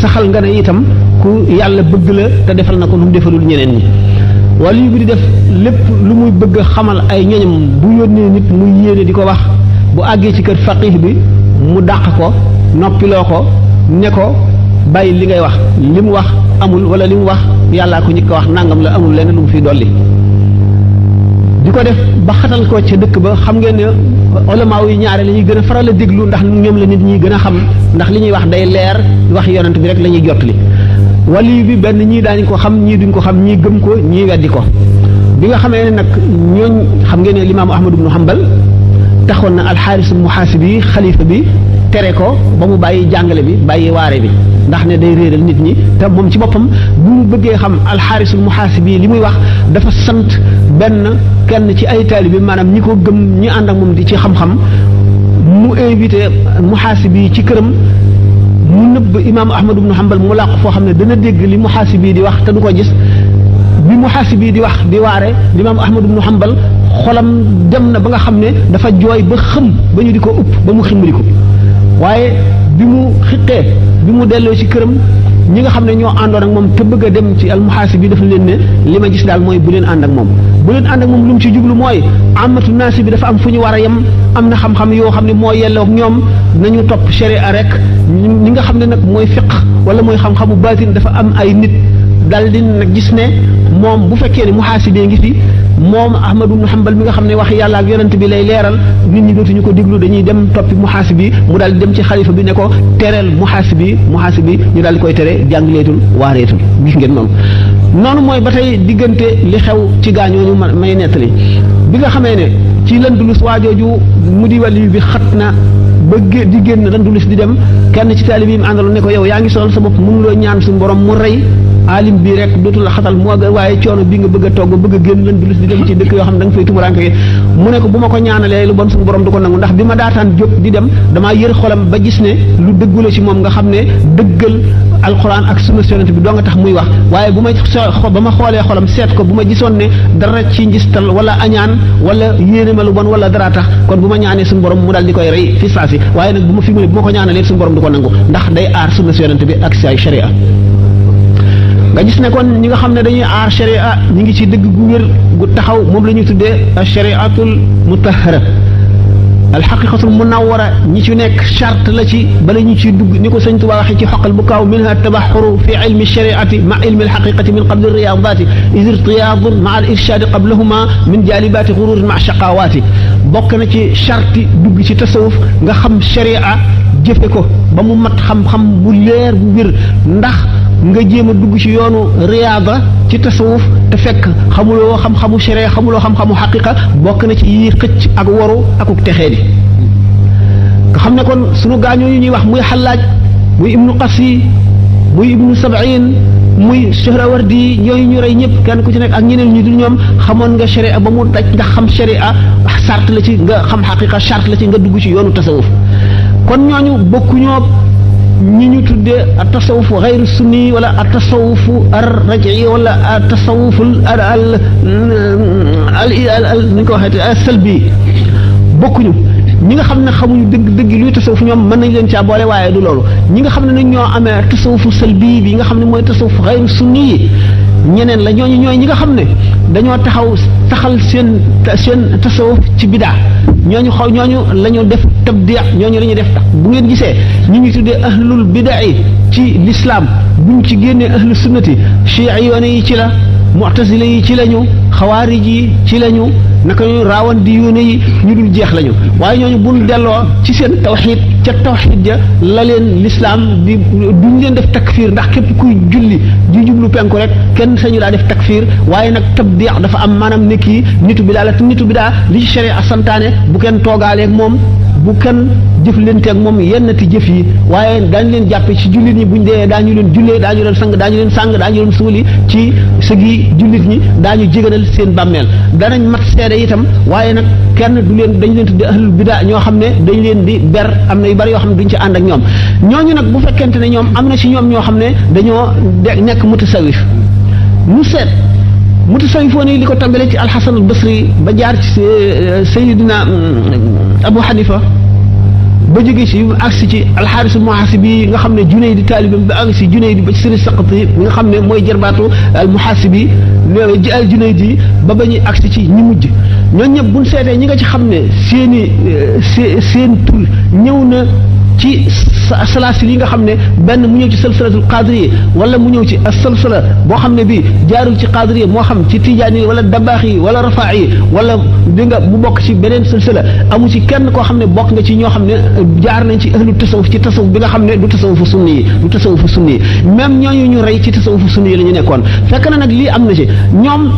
saxal nga ne itam ku yàlla bëgg la te defal na ko lu mu defalul ñeneen ñi waliyu bi di def lépp lu muy bëgg a xamal ay ñoñam bu yónnee nit muy yéene di ko wax bu àggee ci kër faqih bi mu dàq ko noppiloo ko ne ko bàyyi li ngay wax li mu wax amul wala li mu wax yàllaa ko ñi ko wax nangam la amul leneen lu mu fiy dolli di ko def ba xatal ko ca dëkk ba xam ngeen ne ulama yi ñaare la ñuy gën a faral a déglu ndax ñoom la nit ñi gën a xam ndax li ñuy wax day leer wax yonent bi rek la ñuy jottali wali bi benn ñii daañu ko xam ñii duñ ko xam ñii gëm ko ñii weddi ko bi nga xamee ne nag ñooñ xam ngeen ne limaamu Ahmad ibnu Hanbal taxoon na alxaaris muhaasibi xalifa bi tere ko ba mu bàyyi jàngale bi bàyyi waare bi ndax ne day réeral nit ñi te moom ci boppam bu mu bëggee xam alxaarisul muhaasibi li muy wax dafa sant kenn ci ay taalibe maanaam ñi ko gëm ñi ànd ak moom di ci xam-xam mu invité muhaasibi ci këram mu nëbb imaam Ahmad ibnu Hanbal mu làqu foo xam ne dana dégg li muhaasibi di wax te du ko gis bi muhaasibi di wax di waare imaam Ahmad ibnu Hanbal xolam dem na ba nga xam ne dafa jooy ba xëm ba ñu di ko upp ba mu ximmaliku waaye bi mu xiqee bi mu delloo ci këram ñi nga xam ne ñoo àndoon ak moom te bëgg a dem ci almuhaasibi dafa leen ne li ma gis daal mooy bu leen ànd ak moom bu leen ànd ak moom lu mu ci jublu mooy amatu naasi bi dafa am fu ñu war a yem am na xam-xam yoo xam ne moo yelloo ak ñoom nañu topp sharia rek ñi nga xam ne nag mooy fiq wala mooy xam-xamu baatin dafa am ay nit dal di nag gis ne moom bu fekkee ne muhaasibi ngi fi moom Ahmad ibn Hanbal mi nga xam ne wax yàlla ak yonent bi lay leeral nit ñi dootuñu ko déglu dañuy dem toppi muhaasibi mu daal di dem ci xalifa bi ne ko tereel muhaasibi ñu daal di koy tere jàngaleetul waareetul gis ngeen noonu mooy ba tey diggante li xew ci gaañooñu may nettali bi nga xamee ne ci Landulus waajooju mu di wàllu bi xat na ba di génn Landulus di dem kenn ci taalib yi mu àndaloon ne ko yow yaa ngi sonal sa bopp mënuloo ñaan suñu borom mu rey alim bii rek dootul la xatal moo gën waaye coono bi nga bëgg a togg bëgg a génn Landulus di dem ci dëkk yoo xam ne da nga fay tumuraanke mu ne ko bu ma ko ñaanalee lu bon suñu borom du ko nangu ndax bi ma daataan jóg di dem damaa yër xolam ba gis ne lu dëggula ci moom nga xam ne dëggal alquran ak sunna yonent bi doo nga tax muy wax waaye bu ma ba ma xoolee xolam seet ko bu ma gisoon ne dara ci njistal wala añaan wala yéene ma lu bon wala dara tax kon bu ma ñaanee suñu borom mu daal di koy rey fi saasi waaye nag bu ma fi mu ne bu ma ko ñaanalee suñu borom du ko nangu ndax day aar sunna yonent bi ak say sharia nga gis ne kon ñi nga xam ne dañuy aar sharia ñi ngi ci dëgg gu wér gu taxaw moom la ñuy tuddee shariatul mutahhara alxaqiqatul munawwara ñi ci nekk charte la ci bala ñu ciy dugg ni ko sëñ Tuubaa waxee ci xoqal bu kaaw minha tabaxuru fi ilmi shariati ma ilmi alxaqiqati min qabli riyadati is irtiyaadun ma al irshadi qablahuma min jalibaati xururin ma shaqawaati bokk na ci charte dugg ci tasawuf nga xam sharia jëfe ko ba mu mat xam-xam bu leer bu wér ndax nga jéem a dugg ci yoonu riyaada ci tasawuf te fekk xamuloo xam-xamu sharia xamuloo xam-xamu xaqiqa bokk na ci yi xëcc ak waru akuk texee di nga xam ne kon sunu gaañoo yu ñuy wax muy xallaaj muy ibnu qasi muy ibnu sabain muy Suhrawardi ñooyu ñu rey ñëpp kenn ku ci nekk ak ñeneen ñu dul ñoom xamoon nga sharia ba mu daj ndax xam sharia sart la ci nga xam xaqiqa sart la ci nga dugg ci yoonu tasawuf kon ñooñu bokkuñoo ñi ñu tuddee a tasawufu xayru sunni wala a tasawufu ar raji wala a tasawuful ni ñu ko waxee al salbi bokkuñu. ñi nga xam ne xamuñu dëgg luy tasawuf ñoom mën nañ leen caa boole waaye du loolu ñi nga xam ne nag ñoo amee tasawufu salbi bi nga xam ne mooy tasawuf xayru sunni yi ñeneen la ñooñu ñooy ñi nga xam ne dañoo taxal seen tasawuf ci bidaa ñooñu la ñu def tabdi ñooñu la ñu def tax bu ngeen gisee ñi ngi tuddee ahlul bidaa ci l'islam buñ ci génnee ahlu sunnati chiiyoone yi ci la mu'tazila yi ci lañu xawaarij yi ci lañu naka ñu raawandiyuune yi ñu dul jeex lañu waaye ñooñu buñ delloo ci seen tawxiid ca tawxiid ja la leen lislaam di duñ leen def takfiir ndax képp kuy julli di jublu penku rek kenn sañu daa def takfiir waaye nag tabdi dafa am maanaam ne kii nitu bidaa la te nitu bidaa li ci sharia santaane bu kenn toogaaleeg moom bu kenn jëflanteeg moom yennati jëf yi waaye daañu leen jàppe ci jullit ñi buñ dee daañu leen jullee daañu leen sang daañu leen suuli ci sëgi jullit ñi daañu jéganal seen bàmmeel danañ mat seede itam waaye nag kenn du leen dañ leen tudde ahlul bidaa ñoo xam ne dañ leen di ber am na yu bari yoo xam ne duñ ci ànd ak ñoom ñooñu nag bu fekkente ne ñoom am na ci ñoom ñoo xam ne dañoo nekk mutasawif mu seet mutasawifoon yi li ko tàmbalee ci alxasan al basri ba jaar ci sayidina abu xanifa ba jóge ci agsi ci alxaaris muhaasibi nga xam ne Junayd di taalibam ba agsi Junayd ba ci sëriñ Saqati nga xam ne mooy jarbaatu al muhaasibi al Junayd yi ba ñuy agsi ci ñi mujj ñooñu ñëpp buñ seetee ñi nga ci xam ne seen tur ñëw na ci salaasil yi nga xam ne benn mu ñëw ci salsalatul qadiriya wala mu ñëw ci salsala boo xam ne bii jaarul ci qadiriya moo xam ci tijaan yi wala dabaax yi wala rafaa yi wala di nga mu bokk ci beneen salsala amu ci kenn koo xam ne bokk nga ci ñoo xam ne jaar nañ ci ahlu tasawuf ci tasawuf bi nga xam ne du tasawufu sunni yi même ñooñu ñu rey ci tasawufu sunni yi la ñu nekkoon fekk na nag lii am na ci ñoom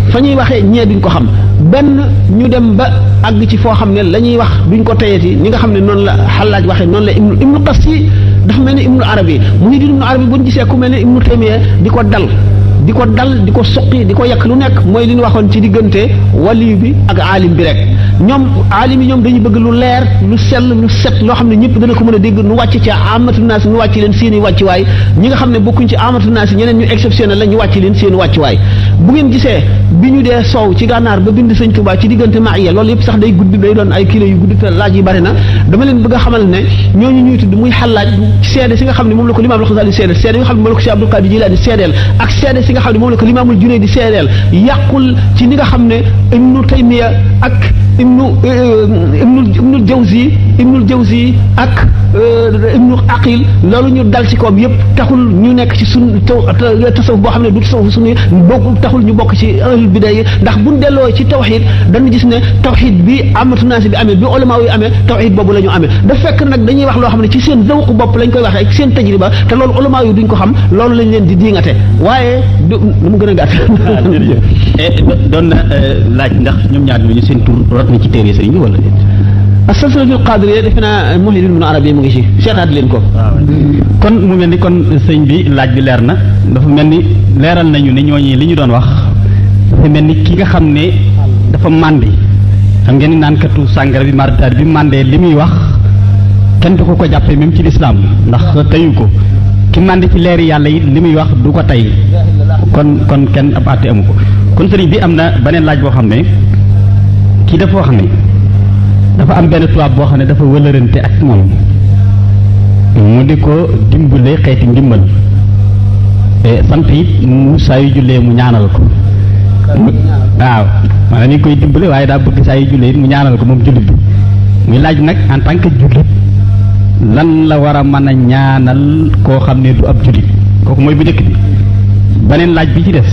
fa ñuy waxee ñee duñ ko xam benn ñu dem ba àgg ci foo xam ne la ñuy wax duñ ko teyeti ñi nga xam ne noonu la Xallaaj waxee noonu la ibnu Qasi dafa mel ni ibnu Arabi Muhyiddin ibnu Arabi buñ gisee ku mel ne ibnu Taymiya di ko dal di ko suqi di ko yàq lu nekk mooy li ñu waxoon ci diggante wali bi ak aalim bi rek ñoom aalim yi ñoom dañuy bëgg lu leer lu sell lu set loo xam ne ñëpp dana ko mën a dégg nu wàcc ci amatu naas nu wàcc leen seen i wàccuwaay ñi nga xam ne bokkuñ ci amatu naas ñeneen ñu exceptionnel la ñu wàcc leen seen i wàccuwaay bu ngeen gisee bi ñu dee soow ci gànnaar ba bind sëñ Tuubaa ci diggante maaya loolu yëpp sax day gudd day doon ay kilo yu gudd te laaj yi bari na dama leen bëgg a xamal ne ñooñu ñuy tudd muy Xallaaj seede si nga xam ne moom la ko limaam al-Xasaali seedeel seede yi nga xam ne moom la ko Cheikh Abdul Qaadir Jilaani seedeel ak seede si nga xam ne moom la ko limaamul Junayd di seedeel yàqul ci ni nga xam ne ibnu Taymiya ak ibnul Jawzi ak ibnu Aqil loolu ñu dal ci koom yëpp taxul ñu nekk ci tasawuf boo xam ne du tasawuf sunni taxul ñu bokk ci ahlul bidaa yi ndax buñ delloo ci tawxid dañu gis ne tawxid bi amatu naas bi amee bi ulama yi amee tawxid boobu la ñu amee dafa fekk nag dañuy wax loo xam ne ci seen zawq bopp lañ koy waxee ak seen tajriba te loolu ulama yi duñ ko xam loolu lañ leen di diingate waaye du mu gën a gàtt. doon na laaj ndax ñoom ñaar ñooñu seen tur rot na ci téere sëriñ bi wala déet. as-salsalatul qadiriyya defe naa Muhyiddin ibn Arabi mu ngi ci seetaat leen ko. kon mu mel ni kon sëñ bi laaj bi leer na dafa mel ni leeral nañu ne ñooñi li ñu doon wax dafa mel ni ki nga xam ne dafa màndi xam ngeen ni naankatu sàngara bi martaar bi màndee li muy wax kenn du ko jàppee même ci lislaam ndax teyu ko ki màndi ci leeri yàlla yi li muy wax du ko tey kon kenn ab àtte amu ko kon sëriñ bi am na beneen laaj boo xam ne kii dafa wax ne dafa am benn tubaab boo xam ne dafa wëlërante ak moom mu di ko dimbale xeeti ndimbal sant it mu saa yu jullee mu ñaanal ko waaw maanaam ni koy dimbale waaye daa bëgg saa yu jullee it mu ñaanal ko moom jullit bi muy laaj nag en tant que jullit lan la war a mën a ñaanal koo xam ne du ab jullit kooku mooy bu njëkk bi beneen laaj bi ci des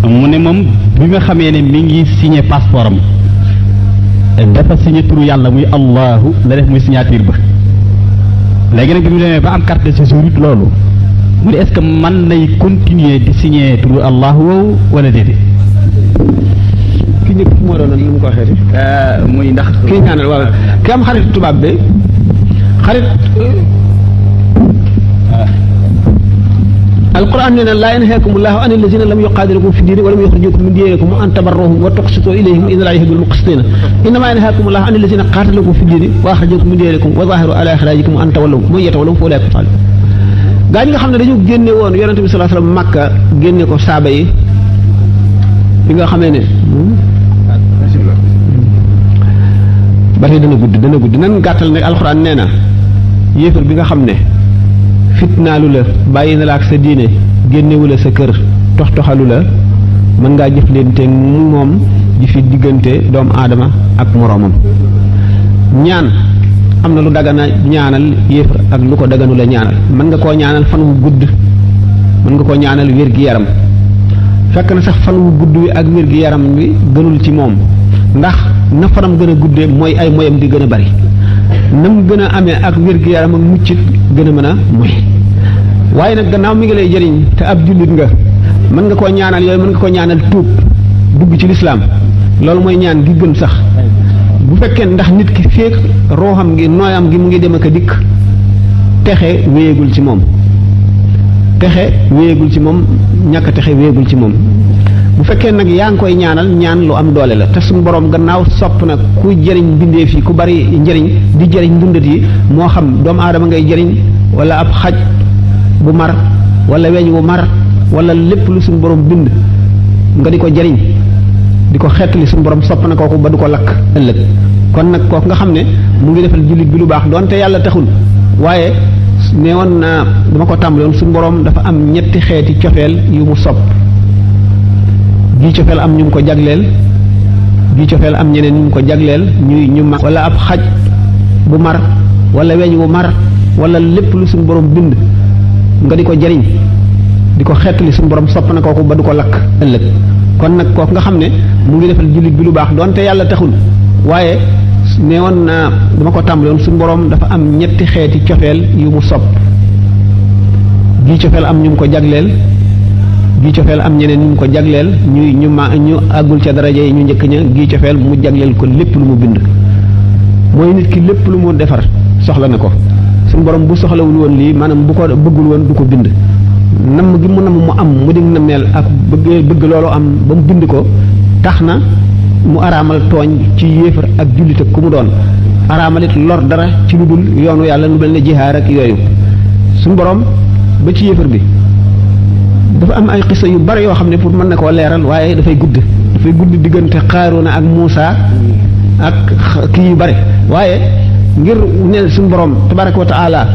mu ne moom bi nga xamee ne mi ngi signé passeport am dafa signé turu yàlla muy allahu la def muy signature ba léegi nag bi mu demee ba am carte de séjour it loolu mu ne est-ce que mën nay continuer di signé turu allahu woowu wala déedéet. ki njëkk fu mu waroon li mu ko waxee muy ndax. kii ñaanal waaw ki am xarit tubaab bi xarit alquran nee na laa yanhaakumullahu an allazina lam yuqaatilukum fi diini wa lam yuxrijukum min diyarikum an tabarruhum wa tuqsitu ilayhim inna allaha yuhibbul muqsitina innama yanhaakumullahu an allazina qaatalukum fi diini wa axrajakum min diyarikum wa zahiru ala ixrajikum an tawallahum mooy yatawallahum fa ulaa'ika hum zaalimuun gaa ñi nga xam ne dañu génne woon yonente bi sallallahu alayhi wasallam Makka génne ko saaba yi bi nga xamee ne ba tey dana gudd nan gàttal ne alxuraan nee na yéefar bi nga xam ne fitnaalu la bàyyi na la ak sa diine génnewu la sa kër toxtoxalu la mën ngaa jëflante moom ji fi diggante doomu aadama ak moroomam ñaan am na lu dagana ñaanal yéefar ak lu ko daganu la ñaanal mën nga koo ñaanal fan wu gudd mën nga koo ñaanal wér-gi-yaram fekk na sax fan wu gudd wi ak wér-gi-yaram wi gënul ci moom ndax na fanam gën a guddee mooy ay moyam di gën a bari nam gën a amee ak wér-gi-yaram ak muccit gën a mën a moy waaye nag gannaaw mi ngi lay jëriñ te ab jullit nga mën nga koo ñaanal yooyu mën nga koo ñaanal tuub dugg ci lislaam loolu mooy ñaan gi gën sax bu fekkee ndax nit ki féeg rooxam gi nooyam gi mu ngi dem ak a dikk texe wéyegul ci moom ñàkk texe wéyegul ci moom bu fekkee nag yaa ngi koy ñaanal ñaan lu am doole la te suñu borom gannaaw sopp na ku jëriñ bindeef yi ku bari njëriñ di jëriñ dundat yi moo xam doomu aadama ngay jëriñ wala ab xaj bu mar wala weñ wu mar wala lépp lu suñu borom bind nga di ko jëriñ di ko xeetali suñu borom sopp na kooku ba du ko lakk ëllëg kon nag kooku nga xam ne mu ngi defal jullit bi lu baax doonte yàlla taxul waaye nee woon naa dama ko tàmbali woon suñu borom dafa am ñetti xeeti cofeel yu mu sopp gii cofeel am ñu mu ko jagleel gii cofeel am ñeneen ñu mu ko jagleel ñu mar wala ab xaj bu mar wala weñ wu mar wala lépp lu suñu borom bind nga di ko jëriñ di ko xeetali suñu borom sopp na kooku ba du ko lakk ëllëg kon nag kooku nga xam ne mu ngi defal jullit bi lu baax doonte yàlla taxul waaye nee woon naa dama ko tàmbali woon suñu borom dafa am ñetti xeeti cofeel yu mu sopp gii cofeel am ñu mu ko jagleel gii cofeel am ñeneen ñu mu ko jagleel ñu àggul ca daraja yi ñu njëkk ña gii cofeel mu jagleel ko lépp lu mu bind mooy nit ki lépp lu mu defar soxla na ko suñu borom bu soxlawul woon lii maanaam bu ko bëggul woon du ko bind namm gi mu namm mu am mu dig na meel ak bëgg loolu am ba mu bind ko tax na mu araamal tooñ ci yéefar ak jullit ak ku mu doon araamalit lor dara ci lu dul yoonu yàlla lu mel ne jihaar ak yooyu suñu borom ba ci yéefar bi dafa am ay xisa yu bari yoo xam ne pour mën na koo leeral waaye dafay gudd diggante Xaaruuna ak Muusa ak kii yu bari waaye ngir ne suñu borom tabaraka wa taala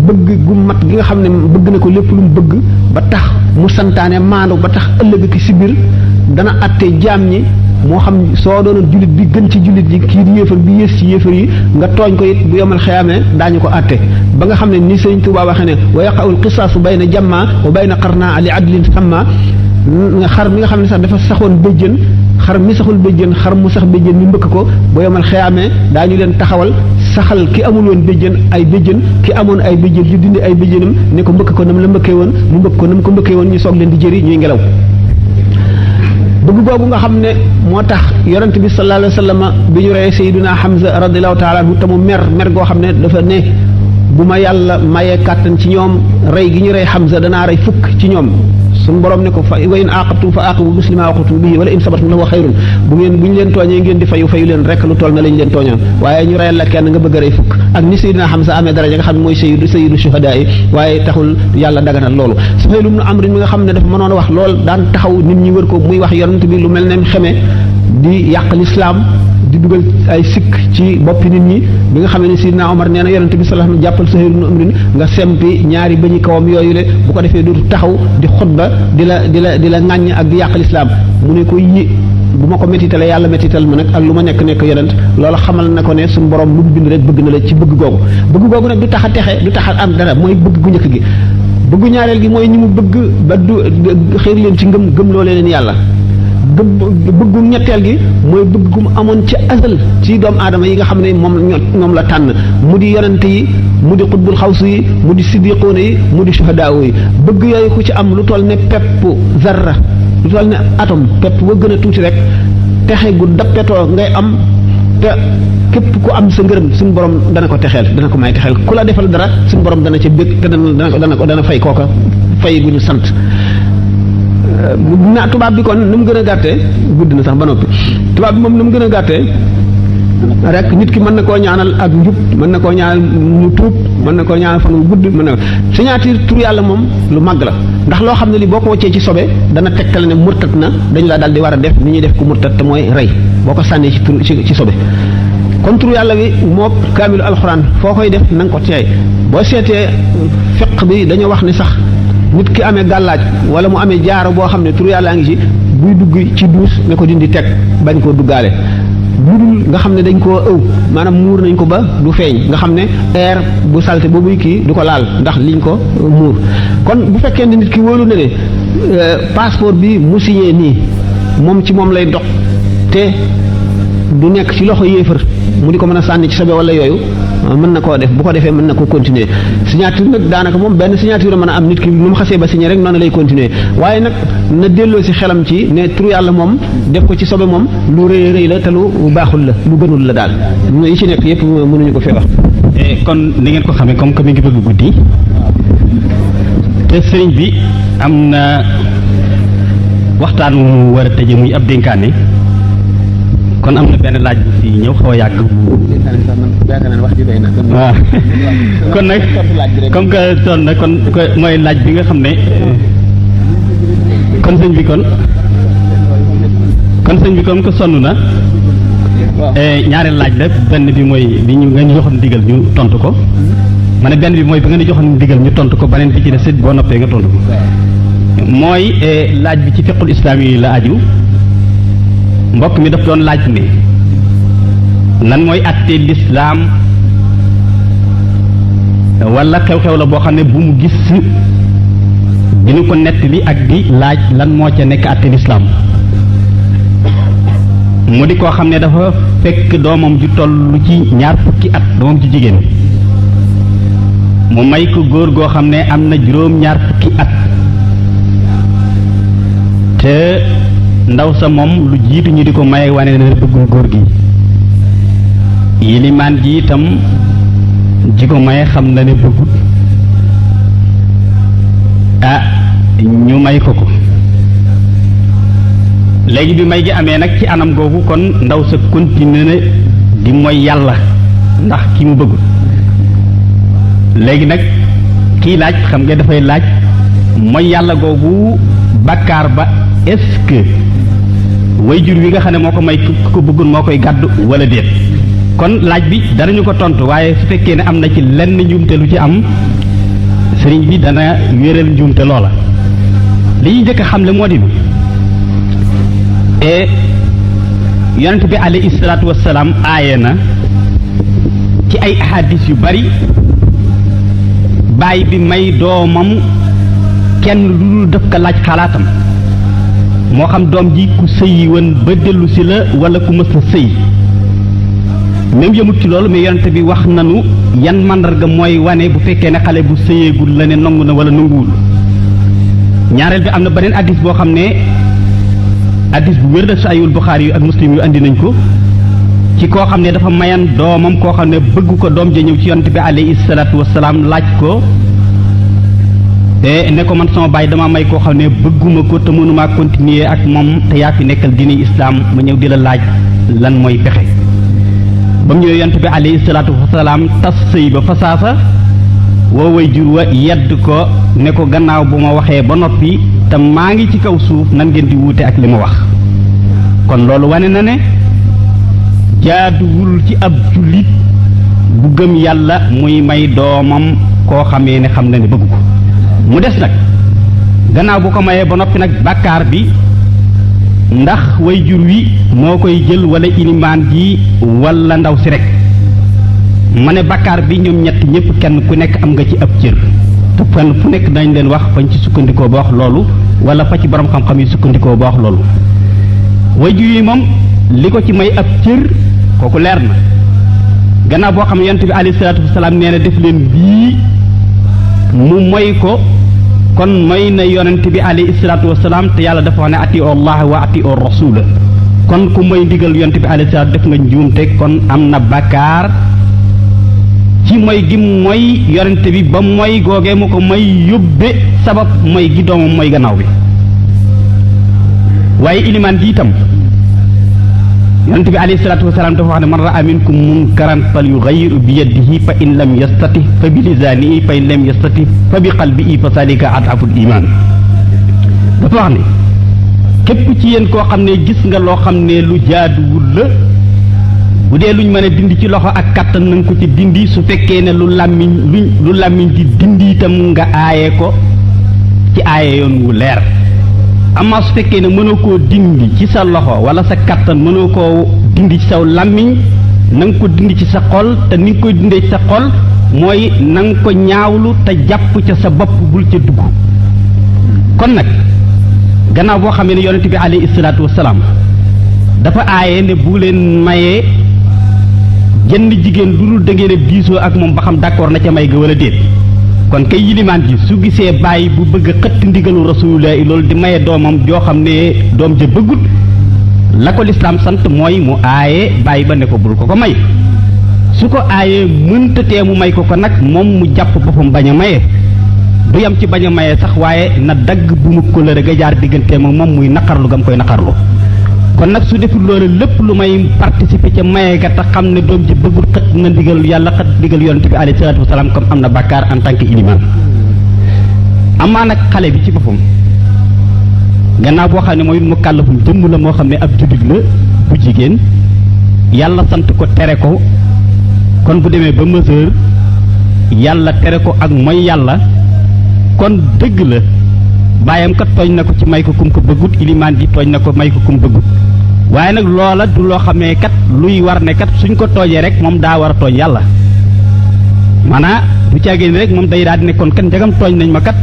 bëgg gu mat gi nga xam ne bëgg na ko lépp lu mu bëgg ba tax mu santaane maandu ba tax ëllëg ki si biir dana atte jaam ñi moo xam soo doonoon jullit bi gën ci jullit yi kii di yéefar bi yées ci yéefar yi nga tooñ ko it bu yomal xeyaamee daañu ko atte ba nga xam ne ni Sëriñ Tuubaa waxee ne wa yaqa'ul qisaasu bayna jamma wa bayna qarna li adlin samma xar mi nga xam ne sax dafa saxoon béjjën xar mi saxul béjjën xar mu sax béjjën mi mbëkk ko bu yomal xeyaamee daañu leen taxawal saxal ki amul woon béjjën ay béjjën ki amoon ay béjjën yu dindi ay béjjënam ne ko mbëkk ko nam la mbëkkee woon mu mbëkk ko nam ko mbëkkee woon ñu soog leen di jëri ñuy ngelaw bëgg boobu nga xam ne moo tax yonent bi sallallahu alayhi wa sallam bi ñu reyee Sayyiduna Hamza radiyallahu taala anhu te mu mer goo xam ne dafa ne bu ma yàlla mayee kàttan ci ñoom rey gi ñu rey Hamza danaa rey fukk ci ñoom suñu borom ne ko fa wa in aqabtum fa aqibu muslima waqtum bihi wala in sabartum lahu xayrun bu ñu leen tooñee ngeen di fayu leen rek lu toll na lañ leen tooñoon waaye ñu reyal la kenn nga bëgg a rey fukk ak ni Sayyidina Hamza amee daraja nga xam ne mooy sayyidu shuhadaa yi waaye taxul yàlla daganal loolu Suhayl ibn Amr mi nga xam ne dafa mënoon a wax lool daan taxaw nit ñi wër ko muy wax yonent bi lu mel ne xeme di yàq lislaam di dugal ay sikk ci boppi nit ñi bi nga xam ne Sidna Omar nee na yonent bi sallallahu alayhi wasallam jàppal Suhayl ibn Amr nga sempi ñaari bëñi kawam yooyu le bu ko defee dootu taxaw di xutba di la ŋàññ ak di yàq lislaam mu ne ko yi bu ma ko métitale yàlla métital ma nag ak lu ma nekk yonent loolu xamal na ko ne suñu borom lu mu bind rek bëgg na la ci bëgg googu nag du tax a texe du tax a am dara mooy bëgg gu njëkk gi bëggu ñaareel gi mooy ñi mu bëgg ba du xëy leen ci ngëm loolee leen yàlla bëggu ñetteel gi mooy bëgg gu mu amoon ci azal ci doomu aadama yi nga xam ne moom la tànn mu di yonent yi mu di xutbul xawsu yi mu di siddiqoona yi mu di shuhadaawu yi bëgg yooyu ku ci am lu toll ne pepp zarra lu toll ne atom pepp ba gën a tuuti rek texe gu dappetoo ngay am te képp ku am sa ngërëm suñu borom dana ko texeel dana ko may texeel ku la defal dara suñu borom dana ca bëgg te dana fay kooka fay gu ñu sant na tubaab bi kon nu mu gën a gàttee gudd na sax ba noppi tubaab bi moom nu mu gën a gàttee rek nit ki mën na koo ñaanal ak njub mën na koo ñaanal mu tuub mën na koo ñaanal fan wu gudd mën na signature tur yàlla moom lu màgg la ndax loo xam ne li boo ko wàccee ci sobe dana tegtal ne murtat na dañu laa daal di war a def ni ñuy def ku murtat te mooy rey boo ko sànnee ci tur ci sobe kon tur yàlla bi moo kaamilu alxuraan foo koy def na nga ko teey boo seetee fiq bi dañoo wax ni sax nit ki amee gàllaaj wala mu amee jaaro boo xam ne tur yàllaa ngi ci buy dugg ci duus ne ko dindi teg bañ koo duggaale budul nga xam ne dañ koo ëw maanaam muur nañ ko ba du feeñ nga xam ne air bu salte boobuy kii du ko laal ndax liñ ko muur kon bu fekkee ne nit ki wóolu na ne passeport bi mu signé nii moom ci moom lay dox te du nekk ci loxo yéefar mu di ko mën a sànni ci sobe wala yooyu mën na koo def bu ko defee mën na ko continuer signature nag daanaka moom benn signature mën a am nit ki nu mu xasee ba signé rek noonu lay continuer waaye nag na delloo si xelam ci ne tur yàlla moom def ko ci sobe moom lu rëy rëy la te lu baaxul la lu gënul la daal yi ci nekk yëpp mënuñu ko fee wax. kon ni ngeen ko xamee comme que mi ngi bëgg guddi te sëriñ bi am na waxtaan mu war a tëje muy ab dénkaane kon am na benn laaj bu fi ñëw xaw a yàgg. waaw kon nag comme que sonn na kon mooy laaj bi nga xam ne kon sëñ bi kon sëñ bi comme que sonn na ñaari laaj la benn bi mooy bi ñu nga ñu joxoon ndigal ñu tontu ko ma ne benn bi mooy bi nga ñu joxoon ndigal ñu tontu ko beneen bi ci des boo noppee nga tontu ko mooy laaj bi ci fiqul islaam yi la aju. mbokk mi daf doon laaj ne lan mooy àtte lislaam wala xew-xew la boo xam ne bu mu gis dina ko nettali ak di laaj lan moo ca nekk àtte lislaam mu di koo xam ne dafa fekk doomam ju toll ci ñaar fukki at doomam ci jigéen mu may ko góor goo xam ne am na juróom-ñaar fukki at te ndaw sa moom lu jiitu ñu di ko maye wane na bëggul góor gi yilimaan ji itam ji ko maye xam na ne bëggut ñu may ko léegi bi may gi amee nag ci anam googu kon ndaw sa continué na di mooy yàlla ndax ki mu bëggut léegi nag kii laaj xam nga dafay laaj mooy yàlla googu bàkkaar ba est-ce que wayjur wi nga xam ne moo ko may ku ko bëggul moo koy gàddu wala déet kon laaj bi danañu ko tontu waaye su fekkee ne am na ci lenn njuumte lu ci am sëriñ bi dana wéral njuumte loola li ñuy njëkk a xamle moo di yonent bi alayhi salaatu wassalaam aaye na ci ay ahadis yu bari baay bi may doomam kenn lu dul def ko laaj xalaatam moo xam doom ji ku sëyi woon ba dellu si la wala ku mës a sëy même yëmut ci loolu mais yonent bi wax nanu yan màndarga mooy wane bu fekkee ne xale bu sëyeegul la ne nangu na wala nanguwul ñaareel bi am na beneen addis boo xam ne addis bu wér la Sahihul Buxaari yu ak Muslim yu andi nañ ko ci koo xam ne dafa mayan doomam koo xam ne bëgg ko doom ja ñëw ci yonent bi alayhi salaatu wassalaam laaj ko ne ko man sama baay dama may koo xam ne bëgguma ko te mënumaa continuer ak moom te yaa fi nekkal diini islaam ma ñëw di la laaj lan mooy pexe ba mu ñëwee yonent bi alayhi salaatu wasalaam tas sëy ba fa saasa woo way jur wa yedd ko ne ko gannaaw bu ma waxee ba noppi te maa ngi ci kaw suuf nan ngeen di wuute ak li ma wax kon loolu wane na ne jaaduwul ci ab jullit bu gëm yàlla muy may doomam koo xamee ne xam na ne bëgg ko mu des nag gannaaw bu ko mayee ba noppi nag bàkkaar bi ndax way jur wi moo koy jël wala ilimaan ji wala ndaw si rek ma ne bàkkaar bi ñoom ñett ñëpp kenn ku nekk am nga ci ab cër te fenn fu nekk dañ leen wax fañ ci sukkandikoo ba wax loolu wala fa ci borom xam-xam yi sukkandikoo ba wax loolu way jur yi moom li ko ci may ab cër kooku leer na gannaaw boo xam ne yonent bi alayhi salaatu wasalaam nee na def leen bii mu moy ko kon may na yonent bi alayhi salaatu wasalaam te yàlla dafa wax ne ati allah wa ati o rasula kon ku may ndigal yonent bi alayhi salaatu def nga njuumte kon am na bakkaar ci mooy gi mooy yonente bi ba mooy googee mu ko may yóbbe sabab mooy gi doomam mooy gannaaw bi waaye ilimaan ji itam yonente bi alayhi salaatu wasalaam dafa wax ne man raa minkum munkaran fal yughayyiru bi yadihi fa in lam yastati fa bi lisaanihi fa in lam yastati fa bi qalbihi fa zalika ad'aful iman dafa wax ne képp ci yéen koo xam ne gis nga loo xam ne lu jaaduwul la bu dee luñ mën a dindi ci loxo ak kàttan na nga ko ci dindi su fekkee ne lu làmmiñ di dindi itam nga aaye ko ci aaye yoon wu leer amma su fekkee ne mënoo koo dindi ci sa loxo wala sa kàttan mënoo koo dindi ci saw làmmiñ na nga ko dindi ci sa xol te ni nga koy dindee ci sa xol mooy na nga ko ñaawlu te jàpp ca sa bopp bul ca dugg kon nag gannaaw boo xamee ne yonent bi alayhi salaatu wasalaam dafa aaye ne bu leen mayee jenn jigéen lu dul da ngeen a diisoo ak moom ba xam d'accord na ca may ga wala déet kon kay yilimaan ji su gisee bàyyi bu bëgg a xëtt ndigalu rasulullah loolu di maye doomam joo xam ne doom ja bëggut la ko lislaam sant mooy mu aaye bàyyi ba ne ko bul ko may su ko aayee mëntatee mu may ko nag moom mu jàpp boppam bañ a maye du yam ci bañ a maye sax waaye na dagg bu mu kóllëre ga jaar digganteem ak moom muy naqarlu gam koy naqarlu kon nag su deful loolu lépp lu may participer ca maye ga te xam ne doom ji bëggul xët na ndigal yàlla xët ndigal yonent bi alayhi salaatu wasalaam comme am na bàkkaar en tant que iliman amaa nag xale bi ci boppam gannaaw boo xam ne mooy mu kàllafum jëmm la moo xam ne ab jullit la bu jigéen yàlla sant ko tere ko kon bu demee ba mesure yàlla tere ko ak mooy yàlla kon dëgg la baayam kat tooñ na ko ci may ko kum ko bëggut ilimaan ji tooñ na ko may ko kum bëggut waaye nag loola du loo xamee kat luy war ne kat suñ ko toojee rek moom daa war a tooñ yàlla maanaa du caagéen rek moom day daal di ne kon kat njagam tooñ nañ ma kat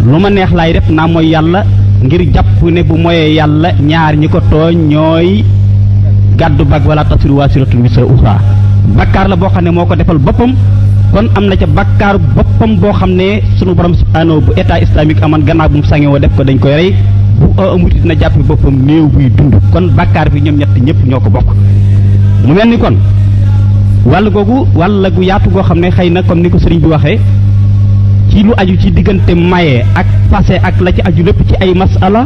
lu ma neex laay def naa mooy yàlla ngir jàpp ne bu moyee yàlla ñaar ñi ko tooñ ñooy gàddu bag wala tasiru waasiratun wisra uxra bakkaar la boo xam ne moo ko defal boppam kon am na ca bakkaaru boppam boo xam ne sunu borom subhanahu bu état islamique aman gannaaw bu mu sangewoo def ko dañ koy rey bu amuti dina jàppi boppam néew buy dund kon bakkaar bi ñoom ñett ñëpp ñoo ko bokk mu mel ni kon wàll googu wàll gu yaatu goo xam ne xëy na comme ni ko sëriñ bi waxee ci lu aju ci diggante maye ak passé ak la ci aju lépp ci ay masala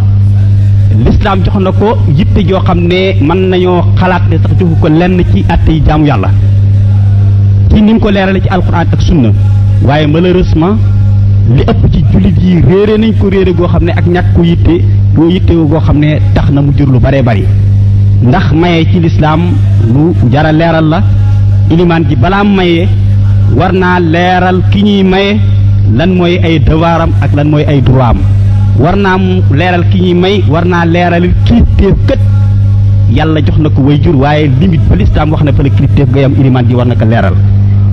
l'islam jox na ko yitte joo xam ne mën nañoo xalaat ne sax joxu ko lenn ci àtte yi jaamu yàlla ci ni mu ko leerale ci alquran ak sunna waaye malheureusement li ëpp ci jullit yi réere nañ ko réere goo xam ne ak ñàkk ko yitte boo yitte goo xam ne tax na mu jur lu bare bari ndax maye ci lislaam lu jara leeral la ilimaan ji balaa maye war naa leeral ki ñuy maye lan mooy ay devoiram ak lan mooy ay droit am war naa leeral ki ñuy may war naa leeral kilifteef kët yàlla jox na ko way jur waaye limite ba lislaam wax na fa la kilifteef ga yam ilimaan ji war na ko leeral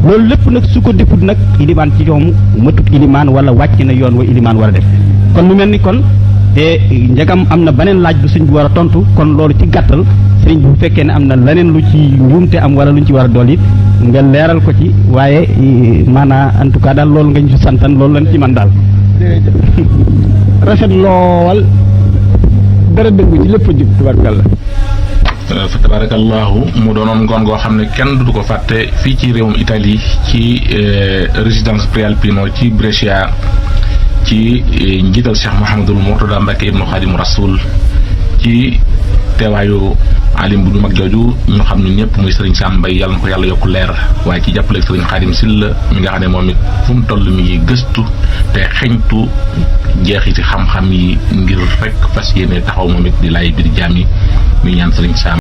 loolu lépp nag su ko defut nag ilimaan ci ñoom matut ilimaan wala wàcc na yoon wa ilimaan war a def kon mu mel ni kon te njagam am na beneen laaj bu sëñ bi war a tontu kon loolu ci gàttal sëriñ bi bu fekkee ne am na leneen lu ci njuumte am wala lu ñu ci war a dool it nga leeral ko ci waaye maanaam en tout cas daal loolu nga ñu fi santan loolu lañ ci man daal rafet lool dara dëggu ci lépp a jub tubaarkàlla fa tabarakallahu mu doonoon ngoon goo xam ne kenn du ko fàtte fii ci réewum Italie ci résidence Prealpino ci Brescia ci njiital Cheikh Mouhamadul Mourtada Mbacke ibnu Xaadimu Rasul ci teewaayu alim bu du mag jooju ñu xam ne ñëpp muy Serigne Sam Mbaye yàlla na ko yàlla yokku leer waaye ci jàppale Serigne Xaadim Silla mi nga xam ne moom it fu mu toll mi ngi gëstu te xeñtu jeexiti xam-xam yi ngir rek fas yéene taxaw moom it di laay biir jaam yi muy ñaan Serigne Sam